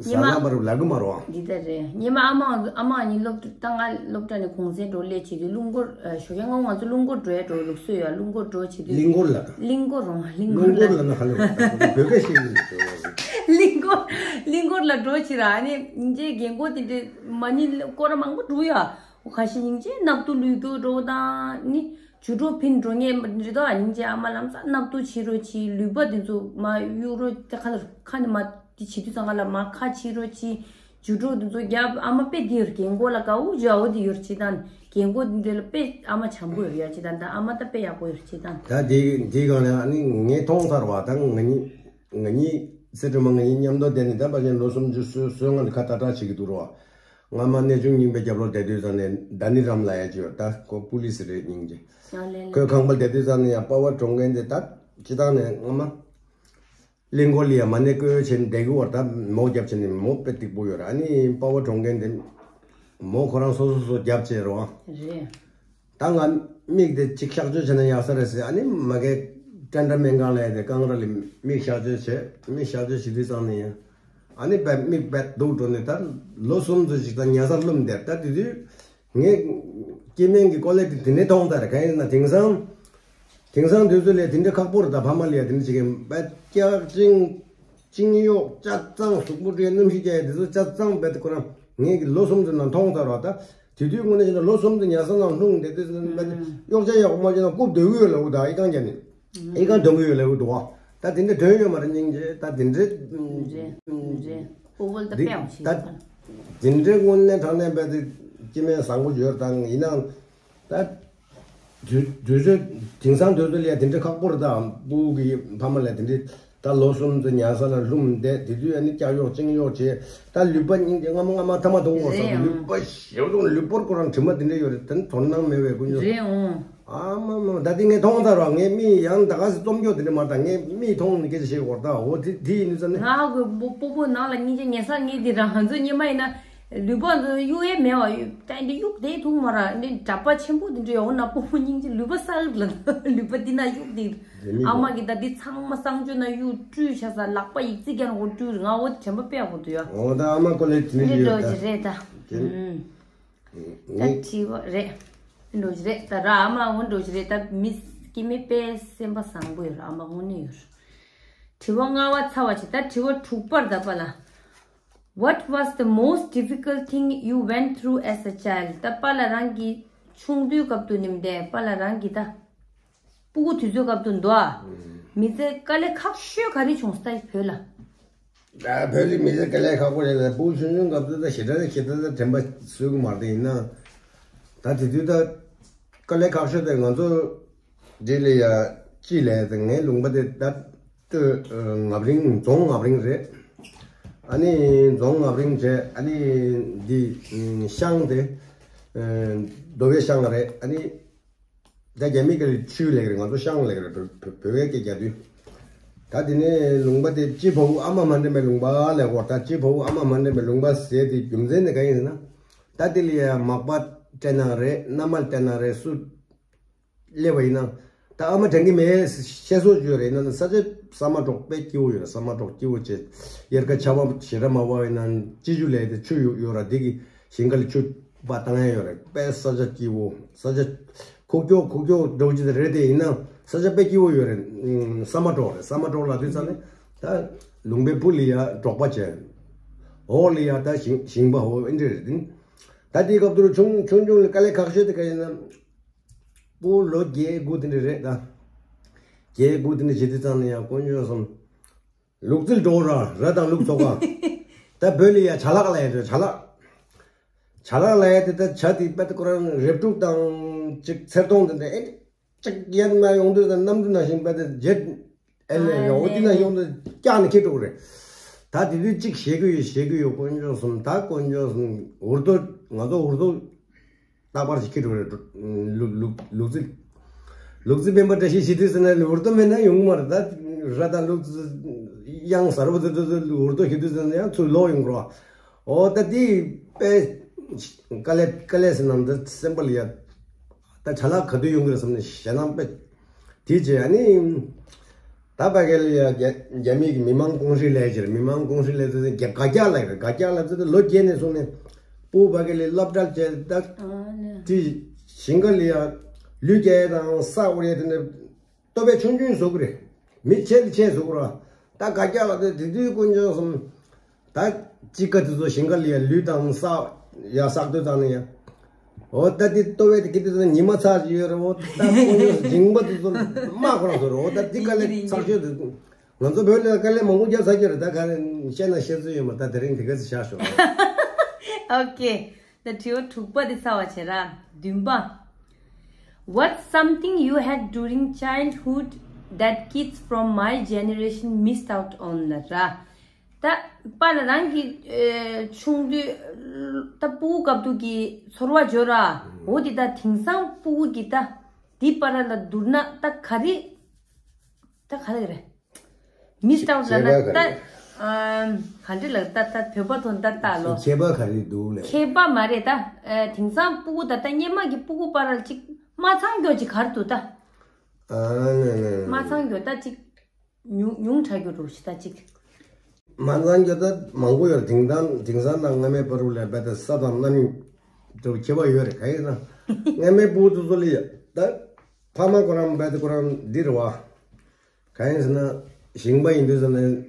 ཟ་ཉི་མ་ལ་བར་ལབ་གི་མ་རོ། འདི་ལྟར་རེད། ཉི་མ་ཨ་མ་ཨ་མ་གཉིས་སློབ་ད་ང་སློབ་གྲྭ་ནས་གུང་སེང་འགྲོ་སླེབས་བྱེད་དུས་རླུང་འཁོར་ཞོགས་ཀས་སྔོན་ང་ཚོ་རླུང་འཁོར་འགྲོ་ཡ་འགྲོ་ལུགས་སྲོལ་ཡོད། རླུང་འཁོར་འགྲོ་བྱེད་དུས། གླིང་སྐོར་ལ། གླིང་སྐོར་རོང་གླིང་སྐོར་ལ་ན་ཧ་ལས་པ་ད་བོད་སྐད་ཤེས་ཀྱི་འདུག་གླིང་སྐོར་གླིང་སྐོར་ལ་འགྲོ་བྱེད་ར། ཨ་ནི་འཇེ་རྒན་གོག་དེ་འདྲས་མ་ཉིད་སྐོར་ར་མང་པོ་འགྲོ་ཡ། ཁ་ཤས་སྙིང་རྗེ་ནག་ཏུ་ལུས་རྒྱུ་འགྲོ་དང་ནི་ཇུ་འགྲོ་ཕིན་འགྲོ་ངེས་རེད་དོ། སྙིང་རྗེ་ཨ་མ་ལམ་སང་ནག་ཏུ་བྱེད་རོགས་གྱིས། ལུས་པ་འདི་ཚོ་མ་གཡུག་རོགས་དེ་ཁ་ལ་ཁ་ནས་མ་དེ་བྱེད་དུས་ཙང་ང་ལ་མ་ཁ་བྱེད་རོགས་གྱིས། ཇུ་འགྲོ་འདི་ཚོ་རྒྱབ། ཨ་མ་དཔེ་འདི་ཡོད་རེད། རྒན་གོག་ལ་དགའ་བོ་ཇུ་འོ་འདི་ཡོད་རེད་ཅེས་དང་། རྒན་གོག་འདི་ལ་དཔེ་ཨ་མ་བྱམས་པོ་ཡོད་རེད་ཡ་ཅེས་དང་། ད་ཨ་མ་ད་དཔེ་ཡག་པོ་ཡོད་རེད་ཅེས་དང་། ད་དེ་དེའི་སྒང་ལ་ཨ་ནི་ངས་མཐོང་ཚར་བ་དང་། ང་གཉིས་ང་གཉིས་སེ་འབྲུ་མ་ང་གཉིས་མཉམ་དུ་བསྡད་ནས་ད་ཕལ་ཆེར་ལོ་སུམ་ཅུ་སོ་སོ་ལྔ་ལ་ཁ་ཏག་ཏག་བྱེད་ཀྱི་འདུག་རོ། སྔ་མ་གནས་ཆུང་རྙིང་པའི་རྒྱབ་ལོགས་བསྡད་དུས་ཙང་ནས་ད་ནི་རམ་ལ་ཡ་ཅིག་ཡོད། ད་ཁོ་པུ་ལི་སི་རེད་སྙིང་རྗེ། ཡང་ལན་ལན། ཁོས་ཁང་པ་བསྡད་དུས་ཙང་ནས་ཡང་པ་ཝར་གྲོང་ཁྱེར་འདི་ད་སྤྱི་བཏང་ནས་སྔ་མ་གླིང་སྐོར་ལ་ཡ་མ་ནས་བསྐོས་བྱས་ནས་བསྡད་ཀྱི་ཡོད་རེད། ད་མོ་རྒྱབ་བྱས་ནས་མོ་དཔེ་སྡིག་པོ་ཡོད་རེད། ཨ་ནི་པ་ཝར་གྲོང་ཁྱེར་འདི་མོ་ཁོ་རང་སོ་སོ་སོ་རྒྱབ་བྱས་རོ། རེད། ད་ང་མིག་དེ་གཅིག་གཤག་བཅོས་བྱས་ན་ཡག་ས་རེད་ཟེར། ཨ་ནི་མ་གི་ཀྲན་ཀྲ་སྨན་ཁང་ལ་ཡ་དེ་ཀང་ར་ལ་མིག་གཤག་བཅོས་བྱས། མིག་གཤག་བཅོས་བྱེད་དུས་ཙང་ནས་ཡང་ཨ་ནི་བད་མིག་བད་སྡུག་འགྲོ་ནས་ད་ལོ་གསུམ་ཙམ་ཞིག་ད་ཉལ་སར་ལྷུང་བསྡད། ད་དེ་དུས་ངས་སྐྱེ་དམན་གྱི་ཀོ་ལི་ཊི་དེ་འདྲ་མཐོང་ད་རེད། གང་ཡིན་ན་དེང་སང་དེང་སང་དུས་ཚོད་ལ་དེ་འདྲ་ཁག་པོ་རེད། ད་ཕ་མ་ལ་ཡ་དེ་འདྲ་བྱེད་མཁན་བད་སྐྱག་ཅིང་། སྤྱི་གཡོག་ཆ་ཚང་གཟུགས་པོ་བཀྲུས་སྣུམ་ཞིག་བརྒྱབ་ཡ་དེ་ཚོ་ཆ་ཚང་རྦད་དེ་ཁོ་རང་ངེད་ཀྱི་ལོ་གསུམ་ཙམ་ནང་མཐོང་ཚར་བ། ད་དེ་དུས་དངོས་གནས་བྱས་ན་ལོ་གསུམ་ཙམ་ཉལ་ས་ནང་ལྷུང་བསྡད་དུས་ཙམ་རྦད་དེ་གཡོག་ཆ་ཡག་པོ་མ་བྱུང་ན་རྐུབ་རྡོལ་གི་ཡོད་ལབ་འདུག་ད་ཨི་ཁང་བརྒྱབ་ནས་ཨི་ཁང་འདོན་གི་ཡོད་ལབ་འདུག་ད་དེ་འདྲ་དོན་ཡོད་མ་རེད་སྙིང་རྗེ། ད་དེ་འདྲ་རེད། རེད། ཨོ་ཝལ་ད་འདི་དཔེ་ཡག་པོ་ད་བྱེད་ཀྱི་འདུག་དེ་འདྲའི་དངོས་གནས་དྲང་གནས་རྦད་དེ་སྐྱེ་དམན་བཟང་པོ་ཡོད་དང་ཡིན་ནའང་། ད་དུས་དུས་ཚོད་དེང་སང་དུས་ཚོད་ལ་ཡ་དེ་འདྲ་ཁག་པོ་རེད། ད་སྤུ་གུ་གི་ཕ་མ་ལ་དེ་འདྲ་ད་ལོ་གསུམ་ཙམ་ཉལ་ས་ལ་ལྷུང་བསྡད། དེ་དུས་ཨ་ནི་སྐྱག་གཡོག་སྤྱི་གཡོག་བྱས། ད་ལུས་པ་སྙིང་རྗེ་སྔ་མོ་སྔ་མ་ཐ་མ་དུང་བ་རེད་སོགས་ཡང་ལུས་པ་ཞེ་པོ་ལུས་པོར་ཁོ་རང་དྲི་མ་དེ་འདྲ་ཡོད་རེད། དེ་ནི་དོ་སྣང་མེད་པའི་ཀུན་སྤྱོད། རེད་འོང་། ཨ་མ་མ་ད་དེ་ངས་མཐོང་ཚར་བ། ངས་མི་ཡང་ད་ག་སེ་རྩོམ་སྐྱོར་དེ་འདྲ་མ་རེད། ད་ངས་མིས་མཐོང་ནས་སྐད་ཆ་བཤད་དགོས་རེད། ད་འོ་དེ་དེ་ཡིན་ཙང་ནི། ང་ཧ་གོ་སྤོ་སྤོ་བོ་ནང་ལ་སྙིང་རྗེ་ཉལ་ས་ངས་དེ་རང་ང་ཚོ་སྙེ་མ་ཡིན་ན། ལུས་པོ་ཚོ་གཡུག་ཡས་མེད་བ། ད་འདི་གཡུག་དེ་ཐུག་མ་ར་འདི་གྲྭ་པ་ཆེན་པོ་དེ་འདྲ་ཡོང་ན་སྤོ་བོ་སྙིང་རྗེ་ལུས་པོ་སག་ལ་ལུས་པོ་འདི་ན་གཡུག་དེ། ཨ་མ་གི་ད་འདི་ཚང་མ་གསང་སྤྱོད་ན་གཡུག་བཀྲུས་བྱ་ས་ལག་པ་ཡིག་རྩིས་རྒྱག་ན་འོ་བཀྲུས། ང་འོ་དྲན་པ་དཔེ་ཡག་པོ་འདུག་ཡ། འོ་ད་ཨ་མ་ཀོ་ལེ་དེ་འདྲ་ཡོད་ད། རེད་ད། ད་དྲི་བ་རེད། འགྲོ་གི་རེད་ད་ར། ཨ་མ་འོ་འགྲོ་གི་རེད་ད། མི་སྐྱེ་མི་དཔེ་སེམས་པ་བཟང་པོ་ཡོད་ར། ཨ་མ་དངོས་གནས་ཡོད་ར། དྲི་བ་ལྔ་པ་ཚར་བ་བྱེད། ད་དྲི་བ་དྲུག་པར་ད་པ་ལ། What was the most difficult thing you went through as a child? ད་པ་ལ་རང་གི་ཆུང་དུས་སྐབས་དུ་ནིམ་དེ་པ་ལ་རང་གི་ད་སྤུ་གུ་དུས་ཚོད་སྐབས་དུ་འདུག་ཨ། མི་ཚེ་དཀའ་ལས་ཁག་ཤོས་ག་རེ་བྱུང་ས་ད་བོད་ལ། ད་བོད་ལ་མི་ཚེ་དཀའ་ལས་ཁག་པོ་རེད་ལ། སྤུ་གུ་ཆུང་ཆུང་སྐབས་དུ་ད་ཞེ་དྲག་ཞེ་དྲག་ད་དྲན་པ་གསོས་གི་མ་རེད། ཡིན་ན་ད་དེ་དུས་ད་དཀའ་ལས་ཁག་ཤོས་དེ་ང་ཚོ་འདི་ལ་ཡ་ཅི་ལས་དེ་ངའི་ལུང་པ་དེ་ད་སྟོད་ངབ་རིང་རྫོང་ངབ་རིང་རེད། ཨ་ནི་རྫོང་ངབ་རིང་བྱས། ཨ་ནི་འདི་ཤང་དེ་རྡོ་བའི་ཤང་རེད། ཨ་ནི་ད་རྒྱ་མི་སྐད་ལ་ཆུས་ལབ་ཀྱི་རེད། ང་ཚོ་ཤང་ལབ་ཀྱི་རེད། བོད་བོད་པའི་སྐད་རྒྱག་དུས། ད་དེ་ནས་ལུང་པ་དེ་སྤྱི་བོ་དབུས་ཨ་མ་མ་འདྲེན་པའི་ལུང་པ་ལབ་ཀྱི་ཡོད་རེད། ད་སྤྱི་བོ་དབུས་ཨ་མ་མ་འདྲེན་པའི་ལུང་པ་ཟེར་དེ་རྒྱུ་མཚན་དེ་གང་ཡིན་ཟེར་ན། ད་དེ་ལ་ཡ་མག་པ་སྤྲད་ན་རེད། མནའ་མ་སྤྲད་ན་རེད། སུ་སླེབས་པ་ཡིན་ན་ད་ཨ་མ་དྲན་གྱི་མེད་ཤེས་སོ་ཅིག་ཡོད་རེད། ཡིན་ན་ས་ཆ་ས་མ་ཏོག་དཔེ་སྐྱིད་པོ་ཡོད་རེད། ས་མ་ཏོག་སྐྱིད་པོ་བྱས། དབྱར་ཁ་ཆར་པ་ཞེ་དྲག་མ་བབས་པ་ཡིན་ན་སྐྱིད་ཆུ་ལས་དེ་ཆུ་ཡོད་ཡོད་ར། དེ་གི་ཞིང་ཁ་ལ་ཆུ་པ་བཏང་ཡ་ཡོད་རེད། དཔེ་ས་ཆ་སྐྱིད་པོ། ས་ཆ་ཁུག་ཀྱོག་ཁུག་ཀྱོག་འདྲ་བོ་ཅིག་རེད་དེ། ཡིན་ན་ས་ཆ་དཔེ་སྐྱིད་པོ་ཡོད་རེད། ས་མ་ཏོག་རེད། ས་མ་ཏོག་ལབ་དུས་ཙམ་ནས་ད་ལུང་པའི་ཕུ་ལ་ཡ་འབྲོག་པ་བྱས། འོག་ལ་ཡ་ད་ཞིང་ཞིང་པ་འོ་ཨེ་འདྲ་རེད། ད་དེའི་སྐབས་དུ་ཆུང་ཆུང་ཆུང་ལ་དཀའ་ལས་ཁག་ཤོས་དེ་ག་ཡིན་ན། སྤུ་གུ་ལོ་བརྒྱད་དགུ་དེ་འདྲ་རེད་ད། བརྒྱད་དགུ་དེ་འདྲ་བྱེད་དུས་ཙམ་ནས་ཡང་དཀོན་མཆོག་གསུམ། ལུག་རྫིར་འགྲོ་ར་ར་དང་ལུག་འཚོ་ག་ད་བོད་ལ་ཡ་ཇ་ལག་ལབ་ཡ་རེད། ཇ་ལག་ཇ་ལག་ལབ་ཡ་དེ་ད་ཇ་དེ་པད་ཁོ་རང་རེབ་དྲུག་དང་ཅིག་ཚེར་སྟོང་དེ་འདྲ་ཨེ་ཅིག་ཡན་མ་ཡོང་དུས་ད་གནམ་གྲུ་ནང་བཞིན་པད་དེ་ཇེ་ཨེ་ལས་ཡོང་འོ་དེ་ན་ཡོང་དུས་བཀྱག་ནས་ཁྱེར་འགྲོ་གི་རེད། ད་དེ་དུས་གཅིག་བཞེས་ཀྱི་ཡོད། བཞེས་ཀྱི་ཡོད། དཀོན་མཆོག་གསུམ། ད་དཀོན་མཆོག་གསུམ། འུར་རྡོ་ང་ཚོ་འུར་རྡོ་རྟག་པར་ཞིག་ཁྱེར་འགྲོ་རེད། ལུག་ལུག་ལུག་རྫི། ལུག་རྫི་སྨན་པ་བཀྲ་ཤིས་ཞི་བདེ་ཟེར་ན་འུར་རྡོ་མེད་ན་ཡོང་གི་མ་རེད། ད་ར་དང་ལུག་རྫི་གཡང་གཟར་པོ་དེ་ཚོ་འུར་རྡོ་ཞི་བདེ་ཟེར་ན་ཡང་ཚུར་ལོག་ཡོང་གི་རེད་བ། འོ་ད་དེ་དཔེ་དཀའ་ལས་དཀའ་ལས་ཟེར་ན་འདི་སེམས་པ་ལ་ཡ། ད་ཇ་ལག་ག་དུས་ཡོང་གི་རེད་བསམ་ནས་ཞེད་སྣང་དཔེ། དེ་རྗེས་ཨ་ནི། ད་ཕ་གི་ལ་ཡ་རྒྱ་རྒྱ་མི་གི་མི་མང་ཀུང་ཧྲི་ལས་ཀྱི་རེད། མི་མང་ཀུང་ཧྲི་ལས་ཚོད་དེ་རྒྱ་དགའ་རྒྱག་ལ་ཡོད་རེད། དགའ་རྒྱག་ལ་ཚོད་དེ་ལོ་བརྒྱད་ནས་བཟུང་ནས་སྤུ་གུ་ཕ་གི་ལ་སློབ་གྲྭ་བཅས་ད། ཨ་ནི། དེ་ཞིང་ཁ་ལ་ཡ་ལུད་རྒྱག་ཡ་དང་ས་འུར་ཡ་དེ་འདྲ་སྟོབས་པས་ཆུང་ཆུང་བཟོ་གི་རེད། མི་ཆེ་ལ་ཆེ་བཟོ་གི་རེད། ད་དགའ་རྒྱག་ལ་དེ་དེ་དུས་དཀོན་མཆོག་གསུམ། ད་དཔྱིད་ཀ་དེ་ཚོ་ཞིང་ཁ་ལ་ཡ་ལུད་དང་ས་ཡ་བསགས་དུས་ཙང་ནས་ཡ། འོ་ད་དེ་ལྟོ་བས་དེ་གི་དེ་ཚོ་ཉི་མ་ཚར་ཡོད་རེད། འོ་ད་ཁོང་ཚོ་མཇིང་པ་དེ་ཚོ་དམག་ཁོ་རང་ཚོ་རེད། འོ་ད་དེ་དཀའ་ལས་ཚར་ཤོས་དེ་ང་ཚོ་བོད་ལ་དཀའ་ལས་མང་པོ་རྒྱབ་ཚར་གྱི་རེད། ད་ག་རེ་བཤད་ན་བཤད་ཚོད་ཡོད་མ། ད་དེ་རིང་དེ་ག་ཚོད་བཞག་ཤོག་ཨོ་ཀེ། ད་དྲི་བ་དྲུག་པ་དེ་ཚར་བ་བྱེད་ར། བདུན་པ། What's something you had during childhood that kids from my generation missed out on? ལབ་ར། ད་པཱ་ལགས་རང་གི་ཨེ་ཆུང་དུས་ད་སྤུ་གུ་སྐབས་དུས་ཀྱི་ཚོར་བ་བརྗོད་ར། འོ་དེ་ད་དེང་སང་སྤུ་གུ་གི་ད་དེ་བར་ལ་བསྡུར་ན་ད་ག་རེ་ད་ག་རེ་རེད། མིས་ཨའུཊ་ལབ་ན་ཁྱད་པར་ད་ག་རེ། ཨམ། ག་འདྲ་ལབ། ད་ད་བོད་པ་ཐོག་ད་ལྟ་ལོ། ཁྱད་པར་ག་རེ་འདུག་ལབ། ཁྱད་པར་མ་རེད་ད། ཨ། དེང་སང་སྤུ་གུ་ད་ལྟ་སྔོན་མ་གི་སྤུ་གུ་བར་ལ་ཅིག་མ་ཚང་རྒྱུ་ཅིག་ག་རེ་འདུག་ད། ཨ་ནི་ནི་ནི། མ་ཚང་རྒྱུ་ད་ཅིག་ཉུང་ཉུང་དྲགས་རྒྱུ་འགྲོ་ཞིག་ད་ཅིག་མ་ཚང་རྒྱུ་ད་མང་པོ་ཡོད་རེད། དེང་སང་དེང་སང་དང་སྔ་མའི་བར་ལ་རྦད་དེ་ས་དང་གནམ་དུ་ཁྱད་པར་ཡོད་རེད། ག་ཡིན་ན་སྔ་མའི་སྤུ་གུ་དེ་ཚོ་ལ་ཡ་ད་ཕ་མ་ཁོ་རང་རྦད་དེ་ཁོ་རང་འདི་རེད་བ། གང་ཡིན་ཟེར་ན། ཞིང་པ་ཡིན་དུས་ཙམ་ནས།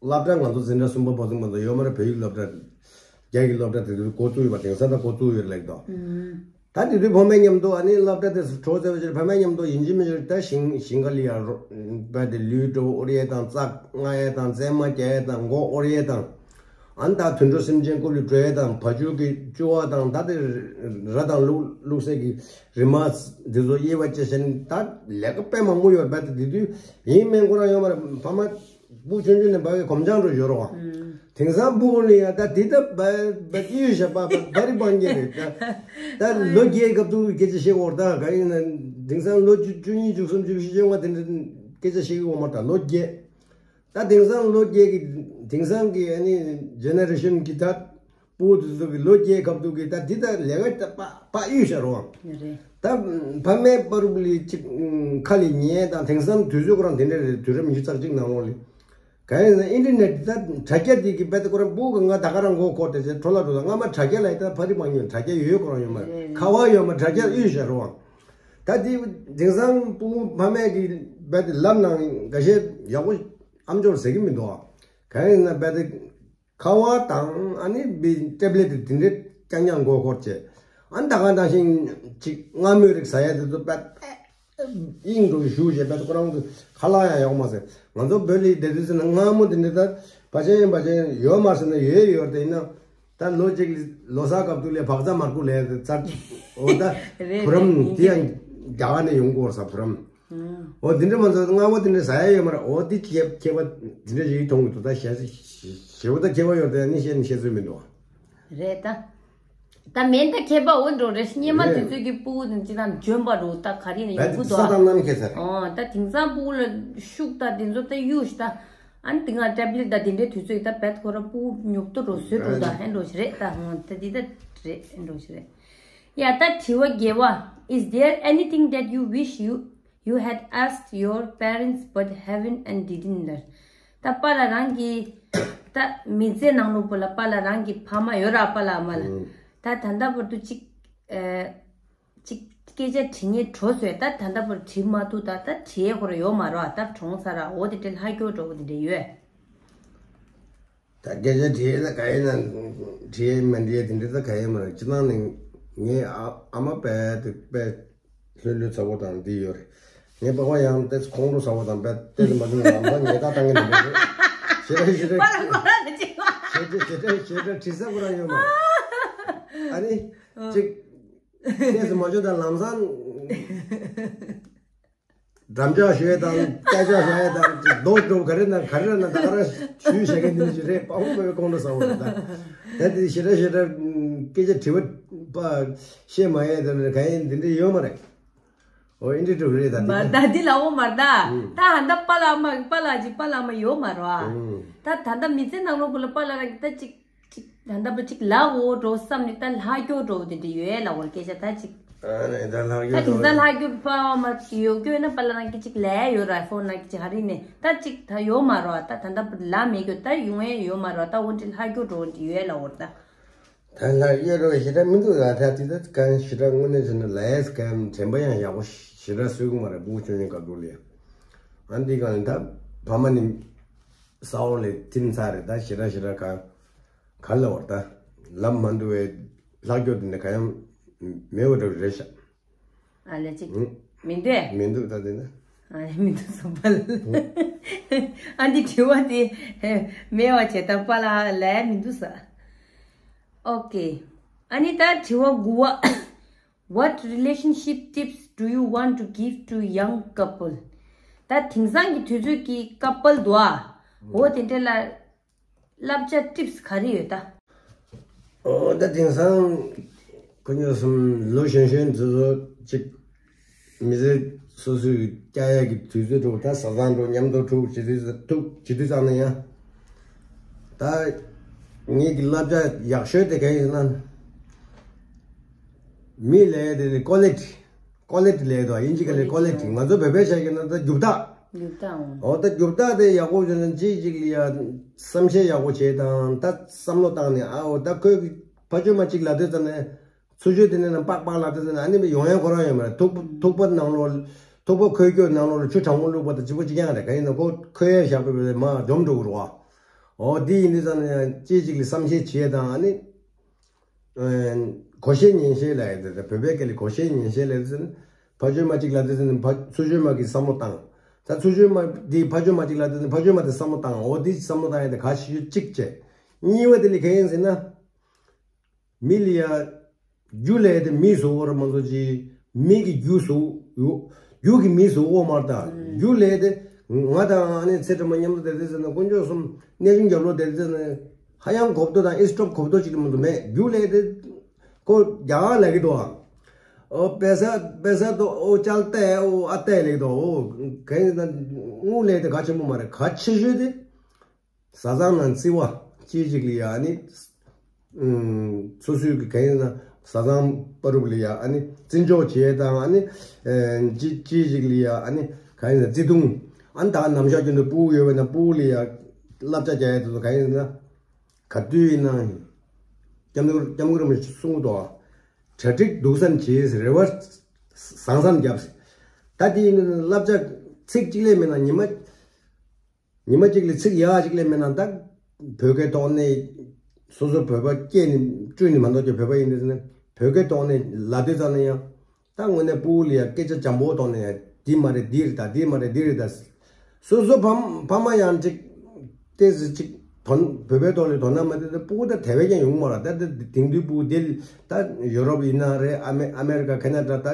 སློབ་གྲྭ་ང་ཚོ་འཛིན་གྲྭ་གསུམ་པ་བར་དུ་མ་གཏོགས་ཡོད་མ་རེད། བོད་ཡིག་སློབ་གྲྭ། རྒྱ་ཡིག་སློབ་གྲྭ་དེ་དུས་འགོ་བཙུགས་ཡོད་པ། དེང་སང་ད་འགོ་བཙུགས་ཡོད་ལེགས་དོ། ད་དེ་དུས་ཕ་མའི་མཉམ་དུ་ཨ་ནི་སློབ་གྲྭ་དེ་ཚོ་གྲོགས་བཙལ་བ་ཕྱིར་ཕ་མའི་མཉམ་དུ་ཡིན་གཅིག་མིན་གཅིག་ད་ཞིང་ཞིང་ཁ་ལ་ཡར་རོ། རྦད་དེ་ལུད་འགྲོ་དབོར་ཡས་དང་། རྩྭ་མངག་ཡས་དང་། བཙན་མ་རྒྱག་ཡས་དང་། མགོ་དབོར་ཡས་དང་། ཨ་ནི་ད་དུད་འགྲོ་སེམས་ཅན་ཀུ་ལུ་འགྲོ་ཡས་དང་། བ་ཕྱུགས་ཀྱི་བཅུ་བ་དང་། ད་དེ་ར་དང་བླུགས་བླུགས་སའི་གི་རི་མ་འདི་ཚོ་དབྱེ་བ་ཕྱེ་བྱས་ནས་ད་ལས་ཀ་དཔེ་མང་པོ་ཡོད་རེད། རྦད་དེ་དེ་དུས་ཡིན་མིན་ཁོ་རང་ཡོད་མ་རེད། ཕ་མ་སྤུ་གུ་ཆུང་ཆུང་ནས་ཕ་གི་གོམ་བྱང་འགྲོ་ཡོད་རེད་བ། དེང་སང་སྤུ་གུ་ནི་ཡང་ད་དེ་ད་བ་བ་གཡུས་ཞབས་པ་བ་རི་སྤང་རྒྱན་རེད་ད། ད་ལོ་བརྒྱད་སྐབས་དུ་སྐད་ཆ་བཤད་དགོས་རེད། ད་ག་ཡིན་ན་དེང་སང་ལོ་བཅུ་བཅུ་གཉིས་བཅུ་གསུམ་བཅུ་བཞི་བཅུ་ལྔ་དེ་འདྲ་སྐད་ཆ་བཤད་གི་ཡོད་མ་རེད། ད་ལོ་བརྒྱད། ད་དེང་སང་ལོ་བརྒྱད་ཀྱི་དེང་སང་གི་ཨ་ནི་ཇེ་ནེ་རེ་ཤན་གྱི་ད་སྤུ་གུ་དེ་ཚོ་གི་ལོ་བརྒྱད་སྐབས་དུ་གི་ད་འདི་ད་ལས་ཀ་ད་པ་པ་གཡུས་ཤ་རོ། ཡ་རེད། ད་ཕ་མའི་པ་རུབ་ལི་ཅིག་ཁ་ལི་ཉལ་དང་། དེང་སང་དུས་ཚོད་ཁོ་རང་དེ་འདྲ་རེད། དུས་རབས་ཉི་ཤུ་རྩ་གཅིག་ནང་ལོགས་ལི་ག་ཡིན་ཟེར་ན་ཨིན་ཊར་ནེཊ་ད་དྲ་རྒྱ་དེ་གི་རྦད་དེ་ཁོ་རང་སྤུ་གུ་ང་ད་ག་རང་མགོ་འཁོར་དེ་ཚེ་འཕྲོ་བརླག་འགྲོ། ད་སྔ་མ་དྲ་རྒྱ་ལ་ཡི་ད་ཕ་རི་མ་ཉོན་དྲ་རྒྱ་ཡོད་ཁོ་རང་ཡོད་མ་རེད། ཁ་བ་ཡོད་མ་དྲ་རྒྱ་གཡུས་ཤ་རོ། ད་དེ་དེང་སང་སྤུ་གུ་ཕ་མས་གི་རྦད་དེ་ལབ་ན་འགའ་ཤས་ཡག་པོ་ཨམ་ཅོག་ཟེར་གི་མི་འདུག་ཨ། གང་ཡིན་ན་རྦད་དེ་ཁ་བ་དང་ཨ་ནི་བི་ཊེབ་ལེཊ་དེ་འདྲའི་རྐྱང་རྐྱང་མགོ་འཁོར་བྱས། ཨ་ནི་ད་ག་ནང་བཞིན་ཅིག་མངར་མོའི་རིགས་ཟ་ཡ་དེ་ཚོ་རྦད་དེ་དབྱིངས་འགྲོ་གི་ཞུ་བྱས། རྦད་དེ་ཁོ་རང་ཚོ་ཁ་ལག་ཡང་ཡག་མ་ཟེར། ང་ཚོ་བོད་ལ་བསྡད་དུས་ཙམ་ན་མངར་མོ་དེ་འདྲ་ད་བ་ཅན་བ་ཅན་ཡོད་མ་ཟེར་ན་ཡོད་ཡོད་རེད། ཡིན་ན། ད་ལོ་གཅིག་ལོ་གསར་སྐབས་དུ་ལས་བག་ཚ་མར་ཁུ་ལས་ཚར། འོ་ད་རེད་བུ་རམ་རེད། དེ་ཡང་རྒྱ་གར་ནས་ཡོང་གི་ཡོད་ས་བུ་རམ། ཨང་། འོ་དེ་འདྲ་མ་ཚོ་མངར་མོ་དེ་འདྲ་ཟ་ཡ་ཡོད་མ་རེད། འོ་དེ་ཁྱད་ཁྱད་པར་དེ་འདྲ་ཞིག་མཐོང་གི་འདུག་ད་ཞེ་ཞེ་པོ་ད་ཁྱད་པར་ཡོད་དེ་ནི་བཤད་ནི་བཤད་ཚོད་མི་འདུག་རེད་ད། ད་མེད་ད་ཁྱད་པར་འོ་འགྲོ་རེད། སྙེ་མ་རེད། དུས་ཚོད་ཀྱི་སྤུ་གུ་དང་ཅི་དང་འཇོན་པ་རུ་ད་ག་རེ་ནས་ཡོང་གི་འདུག་ས་དང་གནམ་ཁྱད་ཚར། ཨོ་ད་དེང་སང་སྤུ་གུ་ལ་ཤུགས་ད་དེ་ཚོ་ད་གཡུག་ཤི་ད། ཨ་ནི་དེ་སྔ་ཊེབ་ལེཊ་ད་དེ་འདྲའི་དུས་ཚོད་ད་བད་ཁོ་ར་སྤུ་གུ་ཉོབ་ཏོ་རུ་བཟོས་འགྲོ་ད། ཨེ་འགྲོ་ཞིག་རེད་ད། ཧོ་ད་འདི་ད་རེད། ཨེ་འགྲོ་ཞིག་རེད། ཡ་ད་དྲི་བ་བརྒྱད་པ། Is there anything that you wish you you had asked your parents but haven't and didn't learn? ད་པཱ་ལགས་རང་གི་ད་མི་ཚེ་ནང་ལོགས་པོ་ལ་པཱ་ལགས་རང་གི་ཕ་མ་ཡོད་ར། པཱ་ལགས་ཨ་མ་ལགས། ཨང་། ད་ད་ལྟ་བར་དུ་ཅིག་ཨེ་ཅིག་སྐད་ཆ་དྲི་ཉེ་བྲོ་སོས་ད་ད་ལྟ་བར་དྲི་མ་ཐུབ་ད། ད་དྲི་ཡས་ཁོ་ར་ཡོད་མ་རོ། ད་གྲོངས་ཚར་ར། འོ་དེ་འདྲ་ལྷག་རྒྱུ་འགྲོ་འོ་དེ་འདྲ་ཡོད། ད་སྐད་ཆ་དྲི་ཡས་ད་ག་ཡིན་ན། དྲི་ཡས་མ་དྲི་ཡས་དེ་འདྲ་ད་ག་ཡིན་མ་རེད། སྤྱིར་བཏང་ནས་ངའི་ཨ་ཨ་མ་དཔེ་དེ་དཔེ་ལྷོད་ལྷོད་ཚ་པོ་དང་འདི་ཡོད་རེད། ངའི་པ་ཕ་ཡང་ཏོག་ཙམ་ཁོང་ཁྲོ་ཟ་བ་དང་དཔེ་ཏོག་ཙམ་མ་བྱུང་ལམ་སང་ཉེས་རྡུང་བཏང་གི་འདུག་རེད། ཞེ་དྲག་ཞེ་དྲག་པཱ་ལགས་ཁོ་རང་ལ་ཅིག་ཞེ་དྲག་ཞེ་དྲག་ཞེ་དྲག་དྲི་ས་ཁོ་རང་ཡོད་མ་རེད། ཨ་ནི་ཅིག་ཏོག་ཙམ་མ་བྱུང་དང་ལམ་སང་འགྲམ་ལྕག་གཞུ་ཡས་དང་སྐེ་ལྕག་གཞུ་ཡས་དང་ཅིག་རྡོ་འགྲོ་ག་རེ་ན་ག་རེ་ན་ད་ག་རང་ཞུས་བྱེད་མཁན་དེ་ཞིག་རེད། དཔའ་བོ་དཔའ་བོའི་ཁོང་ཁྲོ་ཟ་བ་རེད། ད་ད་དེ་ཞེ་དྲག་ཞེ་དྲག་སྐད་ཆ་དྲི་བ་པ་བཤད་མ་ཡས་དེ་ག་ཡིན་དེ་འདྲ་ཡོད་མ་རེད། ཨོ་ཨིན་ཊར་ཝིའུ་རེད་ད། མ་ད་འདི་ལ་འོ་མ་ད། ཨུམ། ད་ཧ་ད་པཱ་ལགས་མ་པཱ་ལགས་ཅིག་པཱ་ལགས་མ་ཡོད་མ་རོ་ཨ། ཨུམ། ད་ད་ད་མི་ཚེ་ནང་ལོགས་པོ་ལ་པཱ་ལགས་རང་གི་ད་ཅིག་ཅིག་ད་ད་པ་ཅིག་ལ་འོ་འགྲོ་བསམ་ནི་ད་ལྷག་རྒྱུ་འགྲོ་དེ་འདྲ་ཡོད་ལ་འོ་སྐད་ཆ་ད་ཅིག་ཨ་ནི་ད་ལྷག་རྒྱུ་ད་དེང་འགྲོ་སང་ལྷག་རྒྱུ་པཱ་མ་ཡོད་རྒྱུ་ཡོད་ན་པཱ་ལགས་རང་གི་ཅིག་ལས་ཡོད་ར་ཕོན་ནང་གི་ཅིག་ཧ་རི་ནས་ད་ཅིག་ད་ཡོད་མ་རོ་ཨ། ད་ད་ད་པ་ལ་མེད་རྒྱུ་ད་ཡོང་ཡས་ཡོད་མ་རོ་ཨ། ད་འོ་འདྲ་ལྷག་རྒྱུ་འགྲོ་འདྲ་ཡོད་ལ་འོ་ད། ད་ལྷག་ཡོད་རོགས་ཞེ་དྲག་མི་འདུག་ལ། ད་དེ་ད་གང་ཞེ་དྲག་དངོས་གནས་བྱས་ན་ལས་གང་དྲན་པ་ཡང་ཡག་པོ་ཞེ་དྲག་གསོས་ཀྱི་མ་རེད། སྤུ་གུ་ཆུང་ཆུང་སྐབས་དུས་ལ་ཡང་། ཨ་འདི་གང་ད་ཕ་མ་ནི་ས་འོག་ལས་ཐིམ་ཚར་རེད། ད་ཞེ་དྲག་ཞེ་དྲག་གང་ག་ལ་བར་ད་ལམ་མ་འདུག་བས་ལྷག་རྒྱུ་དེ་འདྲ་གང་ཡང་ མེད་པ་འདྲ་བོ་རེད་ཤག་ཨ་ལས་ཅིག་ཨུ། མི་འདུག་ཨེ། མི་འདུག་ད་དེ་ན། ཨ་ལས་མི་འདུག་བསམ་པ་ལ། ཨ་འདི་དྲི་བ་དེ་མེད་པ་བྱས་ད་པ་ལ་ལས་མི་འདུག་ས། ཨོ་ཀེ། ཨ་ནི་ད་དྲི་བ་དགུ་བ། What relationship tips do you want to give to young couple? ད་དེང་སང་གི་དུས་ཚོད་ཀྱི་ཀ་པལ་འདུག་ཨ། འོ་དེ་འདྲ་ལ་བསླབ་བྱ་ཊིབས་ག་རེ་ཡོད་ད། ཨོ་ད་དེང་སང་ཁོ་ཉོ་སུམ་ལོ་གཞོན་གཞོན་ཚོ་ཚོ་ཅིག་མི་ཚེ་སོ་སོའི་སྐྱ་ཡས་ཀྱི་དུས་ཚོད་འགྲོ་ད་བཟའ་ཚང་འགྲོ་མཉམ་དུ་ཐུག་བྱེད་དུས་ཐུག་བྱེད་དུས་ཙང་ན་ཡང་ད་ངེད་ཀྱི་བསླབ་བྱ་ཡག་ཤོས་དེ་ག་ཡིན་ཟེར་ན། མི་ལས་དེ་ནི་ཀོ་ལི་ཊི། ཀོ་ལི་ཊི་ལས་དོ་དབྱིན་ཇི་ག་ལས་ཀོ་ལི་ཊི། ང་ཚོ་བོད་པའི་ཆ་གི་ན་ད་རྒྱུ་བདག་རྒྱུ་བདག་འོང་། འོ་ད་རྒྱུ་བདག་དེ་ཡག་པོ་བྱུང་ན་ཅིག་ཅིག་ལ་ཡ་བསམ་ཤེས་ཡག་པོ་བྱེད་དང་ད་བསམ་བློ་བཏང་ནས་ཨ་འོ་ད་ཁོས་ཕ་ཆོས་མ་ཅིག་ལ་དེ་ཙམ་ནས་ཚུར་ཤོད་དེ་ནས་ན་པག་པག་ལ་དེ་ཙམ་ནས་ཨ་ནི་མི་ཡོང་ཡ་ཁོ་རང་ཡོད་མ་རེད། ཐུག་ཐུག་པ་ནང་ལོགས་ཐུག་པ་ཁོལ་སྐྱོད་ནང་ལོགས་ལ་ཆུ་གྲང་མོ་བླུགས་པ་དང་གཅིག་པ་གཅིག་རྐྱང་རེད། ག་ཡིན་ན་ཁོ་ཁོལ་ཡ་བཞག་པའི་མ་འཇོམས་འགྲོ་གི་རེད་བ། འོ་དེ་ཡིན་དུས་ཙམ་ནས་ཅིག་ཅིག་ལ་བསམ་ཤེས་བྱེད་དང་ཨ་ནི། གོ་ཤེས་ཉན་ཤེས་ལབ་ཡ་དེ་བོད་པའི་སྐད་ལ་གོ་ཤེས་ཉན་ཤེས་ལབ་ཡ་དེ་ཕ་ཆོས་མ་གཅིག་ལབ་དུས་ཙམ་ནས་ཕ་ཚུར་ཤོད་མ་གི་བསམ་བློ་བཏང་། ད་ཚུར་ཤོད་མ་དེ་ཕ་ཆོས་མ་གཅིག་ལབ་དུས་ཙམ་ནས་ཕ་ཆོས་མ་དེ་བསམ་བློ་བཏང་། འོ་དེ་བསམ་བློ་བཏང་ཡ་དེ་ག་ཤེས་ཤོས་གཅིག་བྱས། གཉིས་པ་དེ་ལ་ག་ཡིན་ཟེར་ན། མི་ལ་ཡ་རྒྱུ་ལས་དེ་མི་བཟོ་བར་མ་བཟོ་ཅི། མི་གི་རྒྱུ་བཟོ་ཡོ། རྒྱུ་གི་མི་བཟོ་འོ་མར་ད། རྒྱུ་ལས་དེ་ང་དང་ཨ་ནི་ཚེ་ཁྲི་མ་མཉམ་དུ་བསྡད་དུས་ཙམ་ནས་དཀོན་མཆོག་གསུམ་གནས་ཆུང་རྒྱབ་ལོགས་བསྡད་དུས་ཙམ་ནས། ཧ་ཡང་གོབ་ཏོ་དང་ཨིས་ཏོབ་གོབ་ཏོ་ཅིག་མི་འདུག་མེད། རྒྱུ་ལས་དེ་ཁོ་རྒྱ་གར་ལ་གི་དོ། ཨོ་པེ་ས་པེ་ས་དོ་ཨོ་ཅལ་ཏེ་ཨོ་ཨ་ཏེ་ལེགས་དོ་ཨོ་གན་ན་དངུལ་ལས་དེ་ག་ཆེན་པོ་མ་རེད། ག་ཆེ་ཤོས་དེ་བཟའ་ཚང་ནང་བརྩི་བ་ཅི་ཅིག་ལ་ཡ་ནི་སོ་སོའི་གི་གན་ན་བཟའ་ཚང་པ་རུབ་ལ་ཡ་ཨ་ནི་བརྩི་འཇོག་བྱེད་དང་ཨ་ནི་ཅི་ཅི་ཅིག་ལ་ཡ་ཨ་ནི་གན་ན་བརྩི་མཐོང་ཨ་ནི་ད་ནམ་ཞག་རྒྱུན་དུ་སྤུ་གུ་ཡོད་པ་ན་སྤུ་གུ་ལ་ཡ་བསླབ་བྱ་རྒྱག་ཡ་དེ་ཚོ་གན་ན། ག་དུས་ཡིན་ན། སྐྱབས་མགོན་སྐྱབས་མགོན་རིན་པོ་ཆེས་གསུངས་འདུག་གྲ་སྒྲིག་སྡུག་ས་ནས་བྱེད། རེ་བ་བཟང་ས་ནས་རྒྱབ། ད་དེ་ཡིན་ན་བསླབ་བྱ་ཚིག་གཅིག་ལས་མེད་ན་ཉི་མ། ཉི་མ་གཅིག་ལས་ཚིག་ཡག་གཅིག་ལས་མེད་ན་ད། བོད་སྐད་ཐོག་ནས། སོ་སོ་བོད་པ་སྐྱེས་ནས་སྤྲུལ་ནས་མ་གཏོགས་ཀྱི་བོད་པ་ཡིན་དུས་ནས་བོད་སྐད་ཐོག་ནས་ལབ་དུས་ཙམ་ན་ཡང་། ད་དངོས་གནས་སྤུ་གུ་ལ་ཡང་སྐད་ཆ་འཇམ་པོ་ཐོག་ནས་ཡང་འདི་མ་རེད་འདི་རེད་ད་འདི་མ་རེད་འདི་རེད་ད། སོ་སོ་ཕ་ཕ་མ་ཡང་ཅིག་ཏོག་ཙམ་ཅིག་དོ་བོད་པའི་ཐོག་ལ་དོ་སྣང་མ་བྱས་ད་སྤུ་གུ་ད་དེ་བས་ཀྱང་ཡོང་མ་རེད། ད་ད་དེང་དུས་སྤུ་གུ་འདི་ད་ཡུ་རོབ་ཡིན་ན་རེད། ཨ་མེ་ཨ་མེ་རི་ཀ་ཁེ་ན་ཌ་ད་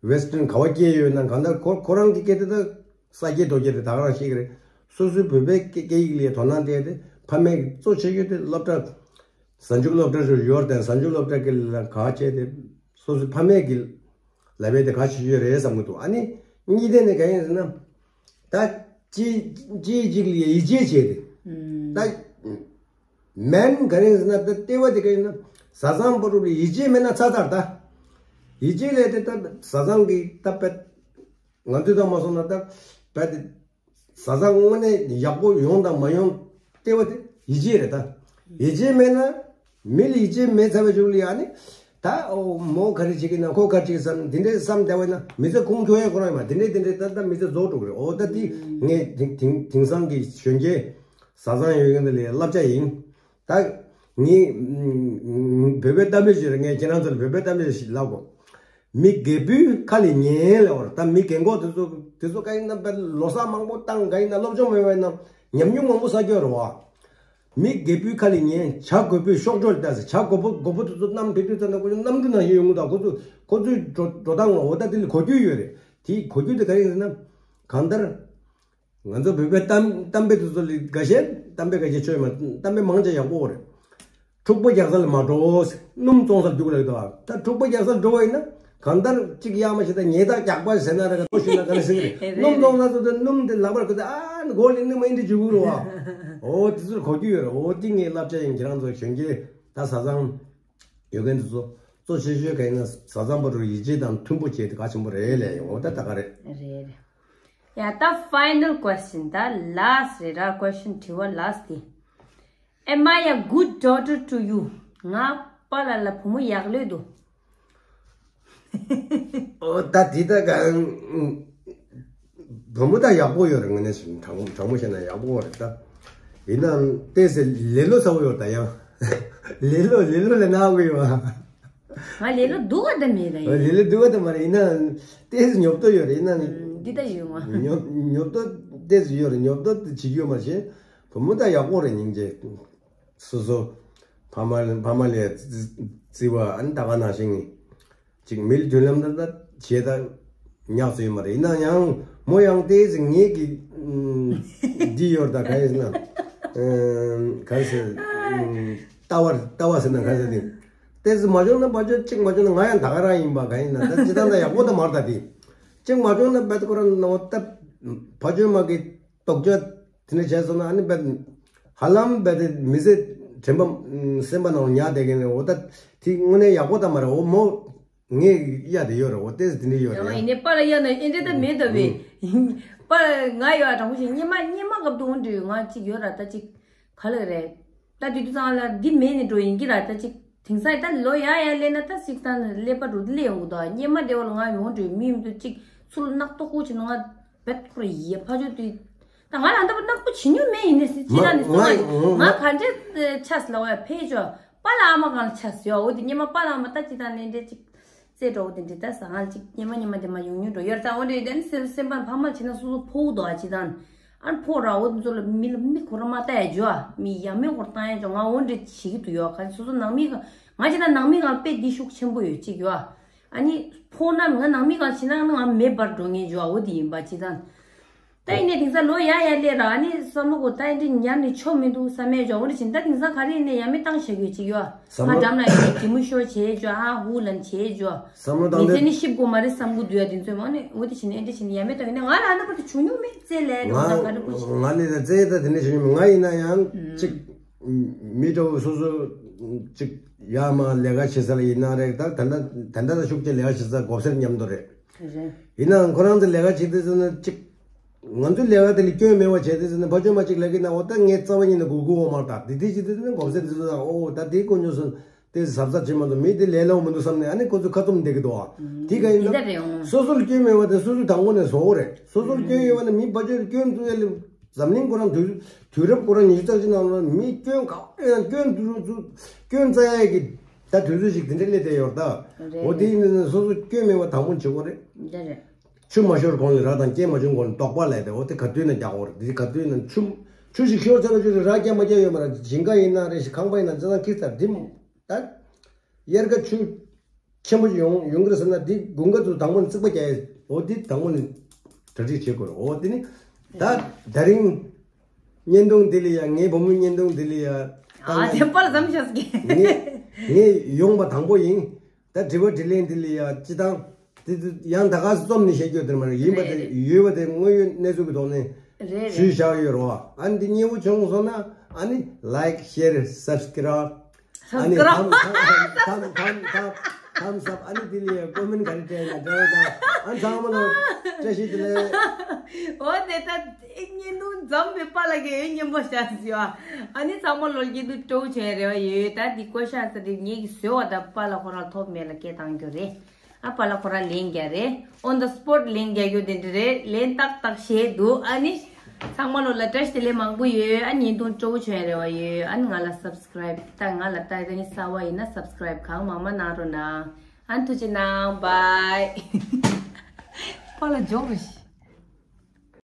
ཝེ་སི་ཊན་ག་བ་སྐྱེས་ཡོད་ན་གང་ལྟར་ཁོ་ཁོ་རང་གི་སྐད་དེ་ད་ས་སྐྱེས་རྡོ་སྐྱེས་དེ་ད་ག་རང་ཤེས་ཀྱི་རེད། སོ་སོའི་བོད་པའི་སྐད་སྐད་ཡིག་ལ་དོ་སྣང་སྤྲད་དེ་ཕ་མས་གཙོ་ཆེ་ཤོས་དེ་སློབ་གྲྭ། གཟའ་མཇུག་སློབ་གྲྭ་ཞུ་ཡོར་དང་གཟའ་མཇུག་སློབ་གྲྭ་སྐད་ལ་ག་བྱས་ཏེ། སོ་སོའི་ཕ་མས་ཀྱི་ལབ་པའི་དེ་ག་བྱེད་ཤོས་རེད་བསམ་གྱི་འདུག་ཨ་ནི་གཉིས་ལྡན་ནི་ག་ཡིན་ཟེར་ན། ད་ཅི་ཅི་ཅིག་ལ་ཡིད་ཆེས་བྱས་ཏེ། ད་མེན་ག་རེ་ཟེར་ན་ད་ལྟེ་བ་དེ་ག་ཡིན་ན་བཟའ་ཚང་བར་དུ་ལ་ཡིད་ཆེས་མེད་ན་ཚར་ཚར་ད། ཡིད་ཆེས་ལས་དེ་ད་བཟའ་ཚང་གི་ད་པད། ང་ཚོས་ད་མ་སོང་ན་ད་བད་དེ་བཟའ་ཚང་དངོས་གནས་ཡག་པོ་ཡོང་དང་མ་ཡོང་ལྟེ་བ་དེ་ཡིད་ཆེས་རེད་ད། ཡིད་ཆེས་མེད་ན་མི་ལ་ཡིད་ཆེས་མེད་ཚར་བའི་གཞུག་ལ་ཡ་ནི་ད་ཨོ་མོ་ག་རེ་བྱེད་ཀྱི་ན་ཁོ་ག་རེ་བྱེད་ཀྱི་བསམ་འདི་འདྲའི་བསམ་བསྡད་པ་ཡིན་ན་མི་ཚེ་ཁུངས་འཁྱོལ་ཡ་ཁོ་རང་ཡིན་མ་འདི་འདྲའི་འདི་འདྲའི་ད་ད་མི་ཚེ་རྫོགས་འགྲོ་གི་རེད། ཨོ་ད་དེ་ངས་དེང་དེང་དེང་སང་གི་གཞོན་སྐྱེས་བཟའ་ཚང་ཡོད་མཁན་དེ་ལ་བསླབ་བྱ་ཡིན། ད་ངས་བོད་པའི་གཏམ་དཔེ་ཞིག་རེད། ངས་ཁྱེད་རང་ཚོ་ལ་བོད་པའི་གཏམ་དཔེ་ཞིག་ལབ་གོ། མི་རྒད་པོའི་ཁ་ལ་ཉན་ལབ་པ་རེད། ད་མི་རྒན་གོག་དེ་ཚོ་དེ་ཚོ་ག་ཡིན་ན་པའི་ལོ་གསར་མང་པོ་བཏང་ག་ཡིན་ན་སློབ་སྦྱོང་མེད་པ་ཡིན་ན་ཉམས་མྱོང་མང་པོ་བསགས་ཀྱི་ཡོད་རེད་བ། མི་རྒད་པོའི་ཁ་ལ་ཉན་བྱ་རྒོད་པོས་གཤོག་སྒྲོ་ལ་ལྟ་ཟེར། བྱ་རྒོད་པོ་རྒོད་པོ་དེ་ཚོ་གནམ་བདེ་དུས་ཙམ་ན་ཁོ་ཚོ་གནམ་གྲུ་ནང་བཞིན་ཡོང་གི་འདུག་ཁོ་ཚོ་ཁོ་ཚོའི་འགྲོ་འགྲོ་སྟངས་ལ་འོ་ད་དེ་ལ་གོ་རྒྱུ་ཡོད་རེད། དེའི་གོ་རྒྱུ་དེ་ག་རེ་ཡིན་ཟེར་ན་གང་ལྟར། ང་ཚོ་བོད་པའི་གཏམ་གཏམ་དཔེ་དེ་ཚོ་ལ་འགའ་ཤས་གཏམ་དཔེ་འགའ་ཤས་ཆོས་མ་གཏམ་དཔེ་མང་ཆེ་ཡག་པོ་རེད། འཁྲུག་པ་རྒྱག་ས་ལ་མ་འགྲོ། སྣུམ་བཙོང་སར་རྒྱུགས་ལ་འགྲོ། ད་འཁྲུག་པ་རྒྱག་སར་འགྲོ་བ་ཡིན་ན་གང་ལྟར་གཅིག་ཡག་མ་ཞིག་ད་ཉེས་དག་རྒྱག་པ་ཟེར་ན་རེད། ག་ཤོད་ན་ག་རེ་ཟེར་གི་རེད། སྣུམ་བཙོང་ས་ཚོ་དེ་སྣུམ་དེ་ལག་པར་གོ་ཚེ་ཨ་ནི་སྒོ་ལ་སྣུམ་ཨིན་དྲི་འཇུག་གི་རེད་བ། འོ་དེ་ཚོར་གོ་རྒྱུ་ཡོད་རེད། འོ་དེ་ངའི་བསླབ་བྱ་ཡིན། ཁྱེད་རང་ཚོ་གཞོན་སྐྱེས་ད་བཟའ་ཚང་ཡོད་མཁན་དེ་ཚོ་གཙོ་ཆེ་ཤོས་ག་ཡིན་ན་བཟའ་ཚང་བར་དུ་ཡིད་ཆེས་དང་མཐུན་པོ་བྱེད་དེ་གལ་ཆེན་པོ་རེད་ལབ་ཡོང་། འོ་ད་ད་ག་རེད། རེད་རེད། ཡ་ད་ཕའི་ནལ་ཀོ་ཨེ་སི་ཅན་ད་ལཱ་སི་ཊི་རེད་ར། ཀོ་ཨེ་སི་ཅན་དྲི་བ་ལཱ་སི་ཊི་དེ། Am I a good daughter to you? ང་པཱ་ལགས་ལ་བུ་མོ་ཡག་ལོས་འདུག་ཨོ་ད་དེ་ད་ག་བུ་མོ་ད་ཡག་པོ་ཡོད་རེད། ངོས་ནས་དྲང་དྲང་མོ་བཤད་ན་ཡག་པོ་རེད་ད། ཡིན་ནའང་ཏོག་ཙམ་ལེ་ལོ་ཚ་པོ་ཡོད་ད་ཡང་། ལེ་ལོ་ལེ་ལོ་ལས་ན་དགོས་ཡོད་ཨ། ང་ལེ་ལོ་སྡུག་ག་ད་མེད་ད་ཡིན། ལེ་ལོ་སྡུག་ག་ད་མ་རེད། ཡིན་ན་ཏོག་ཙམ་ཉོབ་ཏོ་ཡོད་རེད། ཡིན་ན་འདི་ད་ཡོད་ང་ཉོབ་ཉོབ་ཏོ་ཏོག་ཙམ་ཡོད་རེད། ཉོབ་ཏོ་དེ་བྱེད་རྒྱུ་མ་བྱེད། བུ་མོ་ད་ཡག་པོ་རེད། སྙིང་རྗེ། སོ་སོ་ཕ་མ་ཕ་མ་ལས་བརྩི་བ། ཨ་ནི་ད་ག་ནང་བཞིན་ཅིག་མིའི་མདུན་ལམ་ད་ད་བྱེད་ད་ཉག་ཚོ་ཡོད་མ་རེད། ཡིན་ན་ཡང་མོ་ཡང་ཏོག་ཙམ་ངེད་ཀྱི་འདི་ཡོད་ད་ག་ཡིན་ན་ག་ཟེར་ལྟ་བ་ལྟ་བ་ཟེར་ན་ག་ཟེར་ཏེ་ཏོག་ཙམ་མ་བྱུང་ན་མ་བྱུང་། གཅིག་མ་བྱུང་ན་ང་ཡང་ད་ག་རང་ཡིན་པ་ག་ཡིན་ན་ད་ཅི་ད་ད་ཡག་པོ་ད་མ་རེད་ད། དེ་གཅིག་མ་བྱུང་ན་བད་ཁོ་རང་ནོ་ད་ཕ་ཆོས་མ་གི་རྟོག་དཔྱོད་དེ་འདྲ་བྱས་སོང་ན་ཨ་ནི་བད་ཧ་ལམ་བད་དེ་མི་ཚེ་དྲན་པ་སེམས་པ་ནང་ཉར་བསྡད་མཁན་རེད། འོ་ད་དེ་དངོས་གནས་ཡག་པོ་ད་མ་རེད། འོ་མོ་ངས་གཡར་དེ་ཡོད་རེད། འོ་ཏོག་ཙམ་དེ་འདྲ་ཡོད་རེད། ཡང་ཡིན་ནའི་པཱ་ལགས་གཡར་ན་ཨེ་འདྲ་ད་མེད་ད་བས། པཱ་ལགས་ང་ཡོད་དྲང་པོ་བཤད། སྙེ་མ་སྙེ་མ་སྐབས་དུ་འོང་འདྲི་ང་གཅིག་ཡོད་ར་ད་གཅིག་ག་ལ་རེད། ད་དུས་དུས་ཚང་ལ་འདི་མེད་ནས་འགྲོ་ཡིན་གྱི་ར་ད་གཅིག་དེང་སང་ད་ལོ་ཡ་ཡ་སླེབས་ན་ད་གཅིག་ད་ནི་ཀླད་པ་འགྲོ་དུས་སླེབས་ཡོང་གི་འདུག་སྙེ་མ་དེ་བ་ལ་ང་ཡོང་འགྲོ་མི་ཡིན་དུས་གཅིག་ཚུར་གནག་ཏོག་ཁུག་བྱས་ན་ང་བད་ཁོ་ར་ཡེ་ཕ་ཆོས་དུས་ད་ང་ལ་འདི་པ་ནག་པོ་བྱེད་མྱོང་མེད། ཡིན་ནས་སྲིད་ཅི་ལ་ནི་སོང་ང་ང་ག་འདྲས་ཆགས་ལ་བ་ཡ་ཕེ་ཆོ་པཱ་ལགས་ཨ་མ་གང་ལ་ཆགས་ཡོད། འོ་དེ་སྙེ་མ་པཱ་ལགས་ཨ་མ་ད་ཅི་ད་ནས་འདྲས་གཅིག་རྩེ་འགྲོ་འོ་དེ་འདྲས་ད་ས་ང་ལ་གཅིག་སྙེ་མ་སྙེ་མ་དེ་མ་ཡོང་མྱོང་འགྲོ་ཡོད་ད། འོ་འདྲས་དེ་ནི་སེམས་སེམས་པ་ཕ་མ་བྱེད་ན་སོ་སོ་ཕོ་བོ་དོ་ཨ་ཅི་ད་ཨ་ཕོ་ར་འོ་དེ་ཚོ་ལ་མི་ལ་མི་ཁོ་ར་མ་ལྟ་ཡ་ཇོ་ཨ་མི་ཡ་མེད་ཁོ་ར་བཏང་ཡ་ཇོ་ང་འོ་འདྲས་བྱེད་ཀྱི་འདུག་ཡོད་ག་སོ་སོ་ནང་མི་ག་ང་ཅི་ད་ནང་མི་གང་དཔེ་འདི་ཤུགས་ཆེན་པོ་ཡོད་གཅིག་ཡོད་ཨ། ཨ་ནི་ཕོ་ན་ང་ནང་མི་གང་ཕྱི་ནང་ང་མེ་འབར་འགྲོ་ངེས་འཇོག་འོ་དེ་ཡིན་པ་ཅི་ད། ད་ཡིན་ནས་དེང་སང་ལོ་ཡ་ཡ་སླེབས་ར་ཨ་ནི་བསམ་བློ་གོ་ད་ཡིན་འདྲི་ཉར་ནས་ཆོ་མི་འདུག་བསམ་མེད་འཇོག་འོ་འདྲི་བྱིན་ད་དེང་སང་ག་རེ་ཡིན་ནས་ཡ་མེ་བཏང་བྱ་གི་ཅིག་ཡོ། བསམ་བློ་ང་འགྲམ་ལ་ཡིན་ནས་གི་མུ་ཤོ་བྱེད་འཇོག་ཧ་ཧུ་ལན་བྱེད་འཇོག་བསམ་བློ་བཏང་མི་ཚེ་ནི་ཤིབ་གོ་མ་རེད་བསམ་གི་འདུག་ཡ་དེ་ཚོས་མ་ནི་འོ་དེ་བྱིན་ཨེ་འདྲི་བྱིན་ཡ་མེ་བཏང་ཡིན་ནས་ང་ལ་ཨ་ན་པ་དུ་བྱུང་མྱོང་མེད་ཙེ་ལས་འགྲོ་ང་ད་ག་རེ་གོ་ཅིག་ང་ནི་ད་ཙེ་ད་དེ་འདྲི་བྱུང་མྱོང་མེད། ང་ཡིན་ན་ཡང་ཅིག་མི་འདྲ་བོ་སོ་སོ་ཅིག་ཡར་མར་ལས་ཀ་བྱེད་ས་ལ་ཡིན་ན་རེད། ད་ད་ལྟ་ད་ལྟ་ད་ཤུགས་ཆེ་ལས་ཀ་བྱེད་ས་གོ་སར་མཉམ་དུ་རེད། རེད། ཡིན་ནའང་ཁོ་རང་ཚོ་ལས་ཀ་བྱེད་དུས་ཙམ་ན་ཅིག་ང་ཚོའི་ལས་ཀ་དེ་ལ་སྐྱོན་མེད་པ་བྱས་དུས་ཙམ་ན་ཕ་ཆོས་མ་ཅིག་ལས་ཀ་ན་འོ་ད་ངས་རྩ་བ་ཉིད་ནས་གུ་གུ་འོ་མར་བཏགས་དེ་དེ་བྱེད་དུས་ཙམ་ན་གོ་སར་དེ་ཚོ་ད་འོ་ད་དེ་དཀོན་མཆོག་གསུམ་དེ་གཟབ་གཟབ་བྱེད་མ་འདུག་མི་དེ་ལས་སླ་བོ་མི་འདུག་བསམ་ནས་ཨ་ནི་ཁོ་ཚོ་ཁ་བཙུམ་བསྡད་ཀྱི་འདུག་ཨ། དེ་ག་ཡིན་ན་སོ་སོར་སྐྱོན་མེད་པ་དེ་སོ་སོ་དང་པོ་ནས་བཟོ་དགོས་རེད། སོ་སོར་སྐྱོན་ཡོད་པ་ན་མི་ཕ་ཆོས་སྐྱོན་བཙུགས་ཡ་ལ། འཛམ་གླིང་ཁོ་རང་དུས་དུས་རབས་ཁོ་རང་ཉི་ཤུ་རྩ་གཅིག་ནང་ལ་མི་སྐྱོན་ག་ཡང་སྐྱོན་དུ་རུ་ཚུ་སྐྱོན་རྩ་ཡ་གི་ད་དུས་ཚོད་ཅིག་དེ་འདྲ་སླེབས་བསྡད་ཡོད་ད། རེད། འོ་དེ་ཡིན་ན་སོ་སོ་སྐྱོན་མེད་པ་དང་པོ་བྱེད་དགོས་རེད། འདི་རེད། ཆུ་མ་ཤོར་གོང་ལ་ར་དང་རྐྱེན་མ་བྱུང་གོང་ལ་དོགས་པ་ལས་ཏེ་འོ་དེ་ག་དུས་ན་རྒྱག་དགོས་རེད། དེ་ག་དུས་ན་ཆུ་ཆུ་ཞིག་ཤོར་ཚར་བ་ཆུ་ཞིག་ར་རྒྱག་མ་རྒྱག་ཡོད་མ་རེད། ཞིང་ཁ་ཡིན་ན་རེད། ཞིང་ཁང་པ་ཡིན་ན་ཅི་ཚང་ཁིར་ཚར་དེ་ད་དབྱར་ཁ་ཆུ། ཆེན་པོ་ཡོང་ཡོང་གི་རེད་ཟེར་ན་འདི་དགུན་ཁ་ཚོ་དང་པོ་ནས་རྩིག་པ་རྒྱག་ཡས་འོ་འདི་དང་པོ་ནས་གྲ་སྒྲིག་བྱེད་དགོས་རེད། འོ་འདི་ནི་ད་ད་རིང་བརྙན་ཐུང་འདི་ལ་ཡ་ངའི་བུ་མོའི་བརྙན་ཐུང་འདི་ལ་ཡ་ཨ་ད་དེ་པར་ཙམ་ཤོད་ཀྱི་ངས་ངས་ཡོང་པ་དང་པོ་ཡིན། ད་དྲི་བ་དྲིས་ལན་འདི་ལ་ཡ་སྤྱི་བཏང་འདི་ཡང་ད་ག་རྩོམ་ནས་བཤད་རྒྱུ་དེ་མ་རེད། ཡིན་པ་དེ་རེད་རེད། ཡོད་པ་དེ་དངོས་ཡོད་གནས་ཚུལ་གྱི་ཐོག་ནས་རེད་རེད། ཞུས་བཞག་ཡོད་རེད་བ། ཨ་འདི་མཉེས་པོ་བྱུང་སོང་ན་ཨ་ནི་like share subscribe ཨ་ནི་ཐམ་ཐམ་ཐམ་ཐམ་ཐམ་སབ་ཨ་ནི་དེ་ལས་ཀོ་མེན་ག་རེ་སྤྲད་ན་འདྲ་བ་དང་ཨ་ཚང་མ་ལ་བཀྲ་ཤིས་བདེ་ལེགས། འོ་དེ་ད་བརྙན་ཐུང་འཛོམས་པའི་པཱ་ལགས་ཀྱི་སྙན་པོ་བཞག་ཟིན་བ། ཨ་ནི་ཚང་མ་ལོ་རྒྱུས་དུ་སྤྲོ་བྱས་རེ་བ་ཡོད། ད་འདི་ཀོ་ཤ་ས་དེ་ངེད་ཀྱི་བཟོས་བ་ད་པཱ་ལགས་ཁོ་རང་ཐོབ་མེད་ལ་སྐད་བཏང་རྒྱུ་རེད། ཨ་པཱ་ལགས་ཁོ་རང་ལན་རྒྱག་རེད། on the spot ལན་རྒྱག་རྒྱུ་དེ་འདྲ་རེད། ལན་ཏག་ཏག་བཤད་འདུག་ཨ་ནི་ཚང་མ་ལོ་ལ་བཀྲ་ཤིས་བདེ་ལེགས་མང་པོ་ཡོད། ཨ་བརྙན་ཐུང་སྤྲོ་བོ་བྱུང་ཡ་རེ་བ་ཡོད། ཨ་ནི་ང་ལ་subscribe ད་ང་ལ་ལྟ་ཡ་ནི་གསར་བ་ཡིན་ན་subscribe གང་མང་མང་གནང་རོགས་གནང་། ཨ་ནི་ཐུགས་རྗེ་གནང་། bye པཱ་ལགས་འཇོག་རེ་ཤི།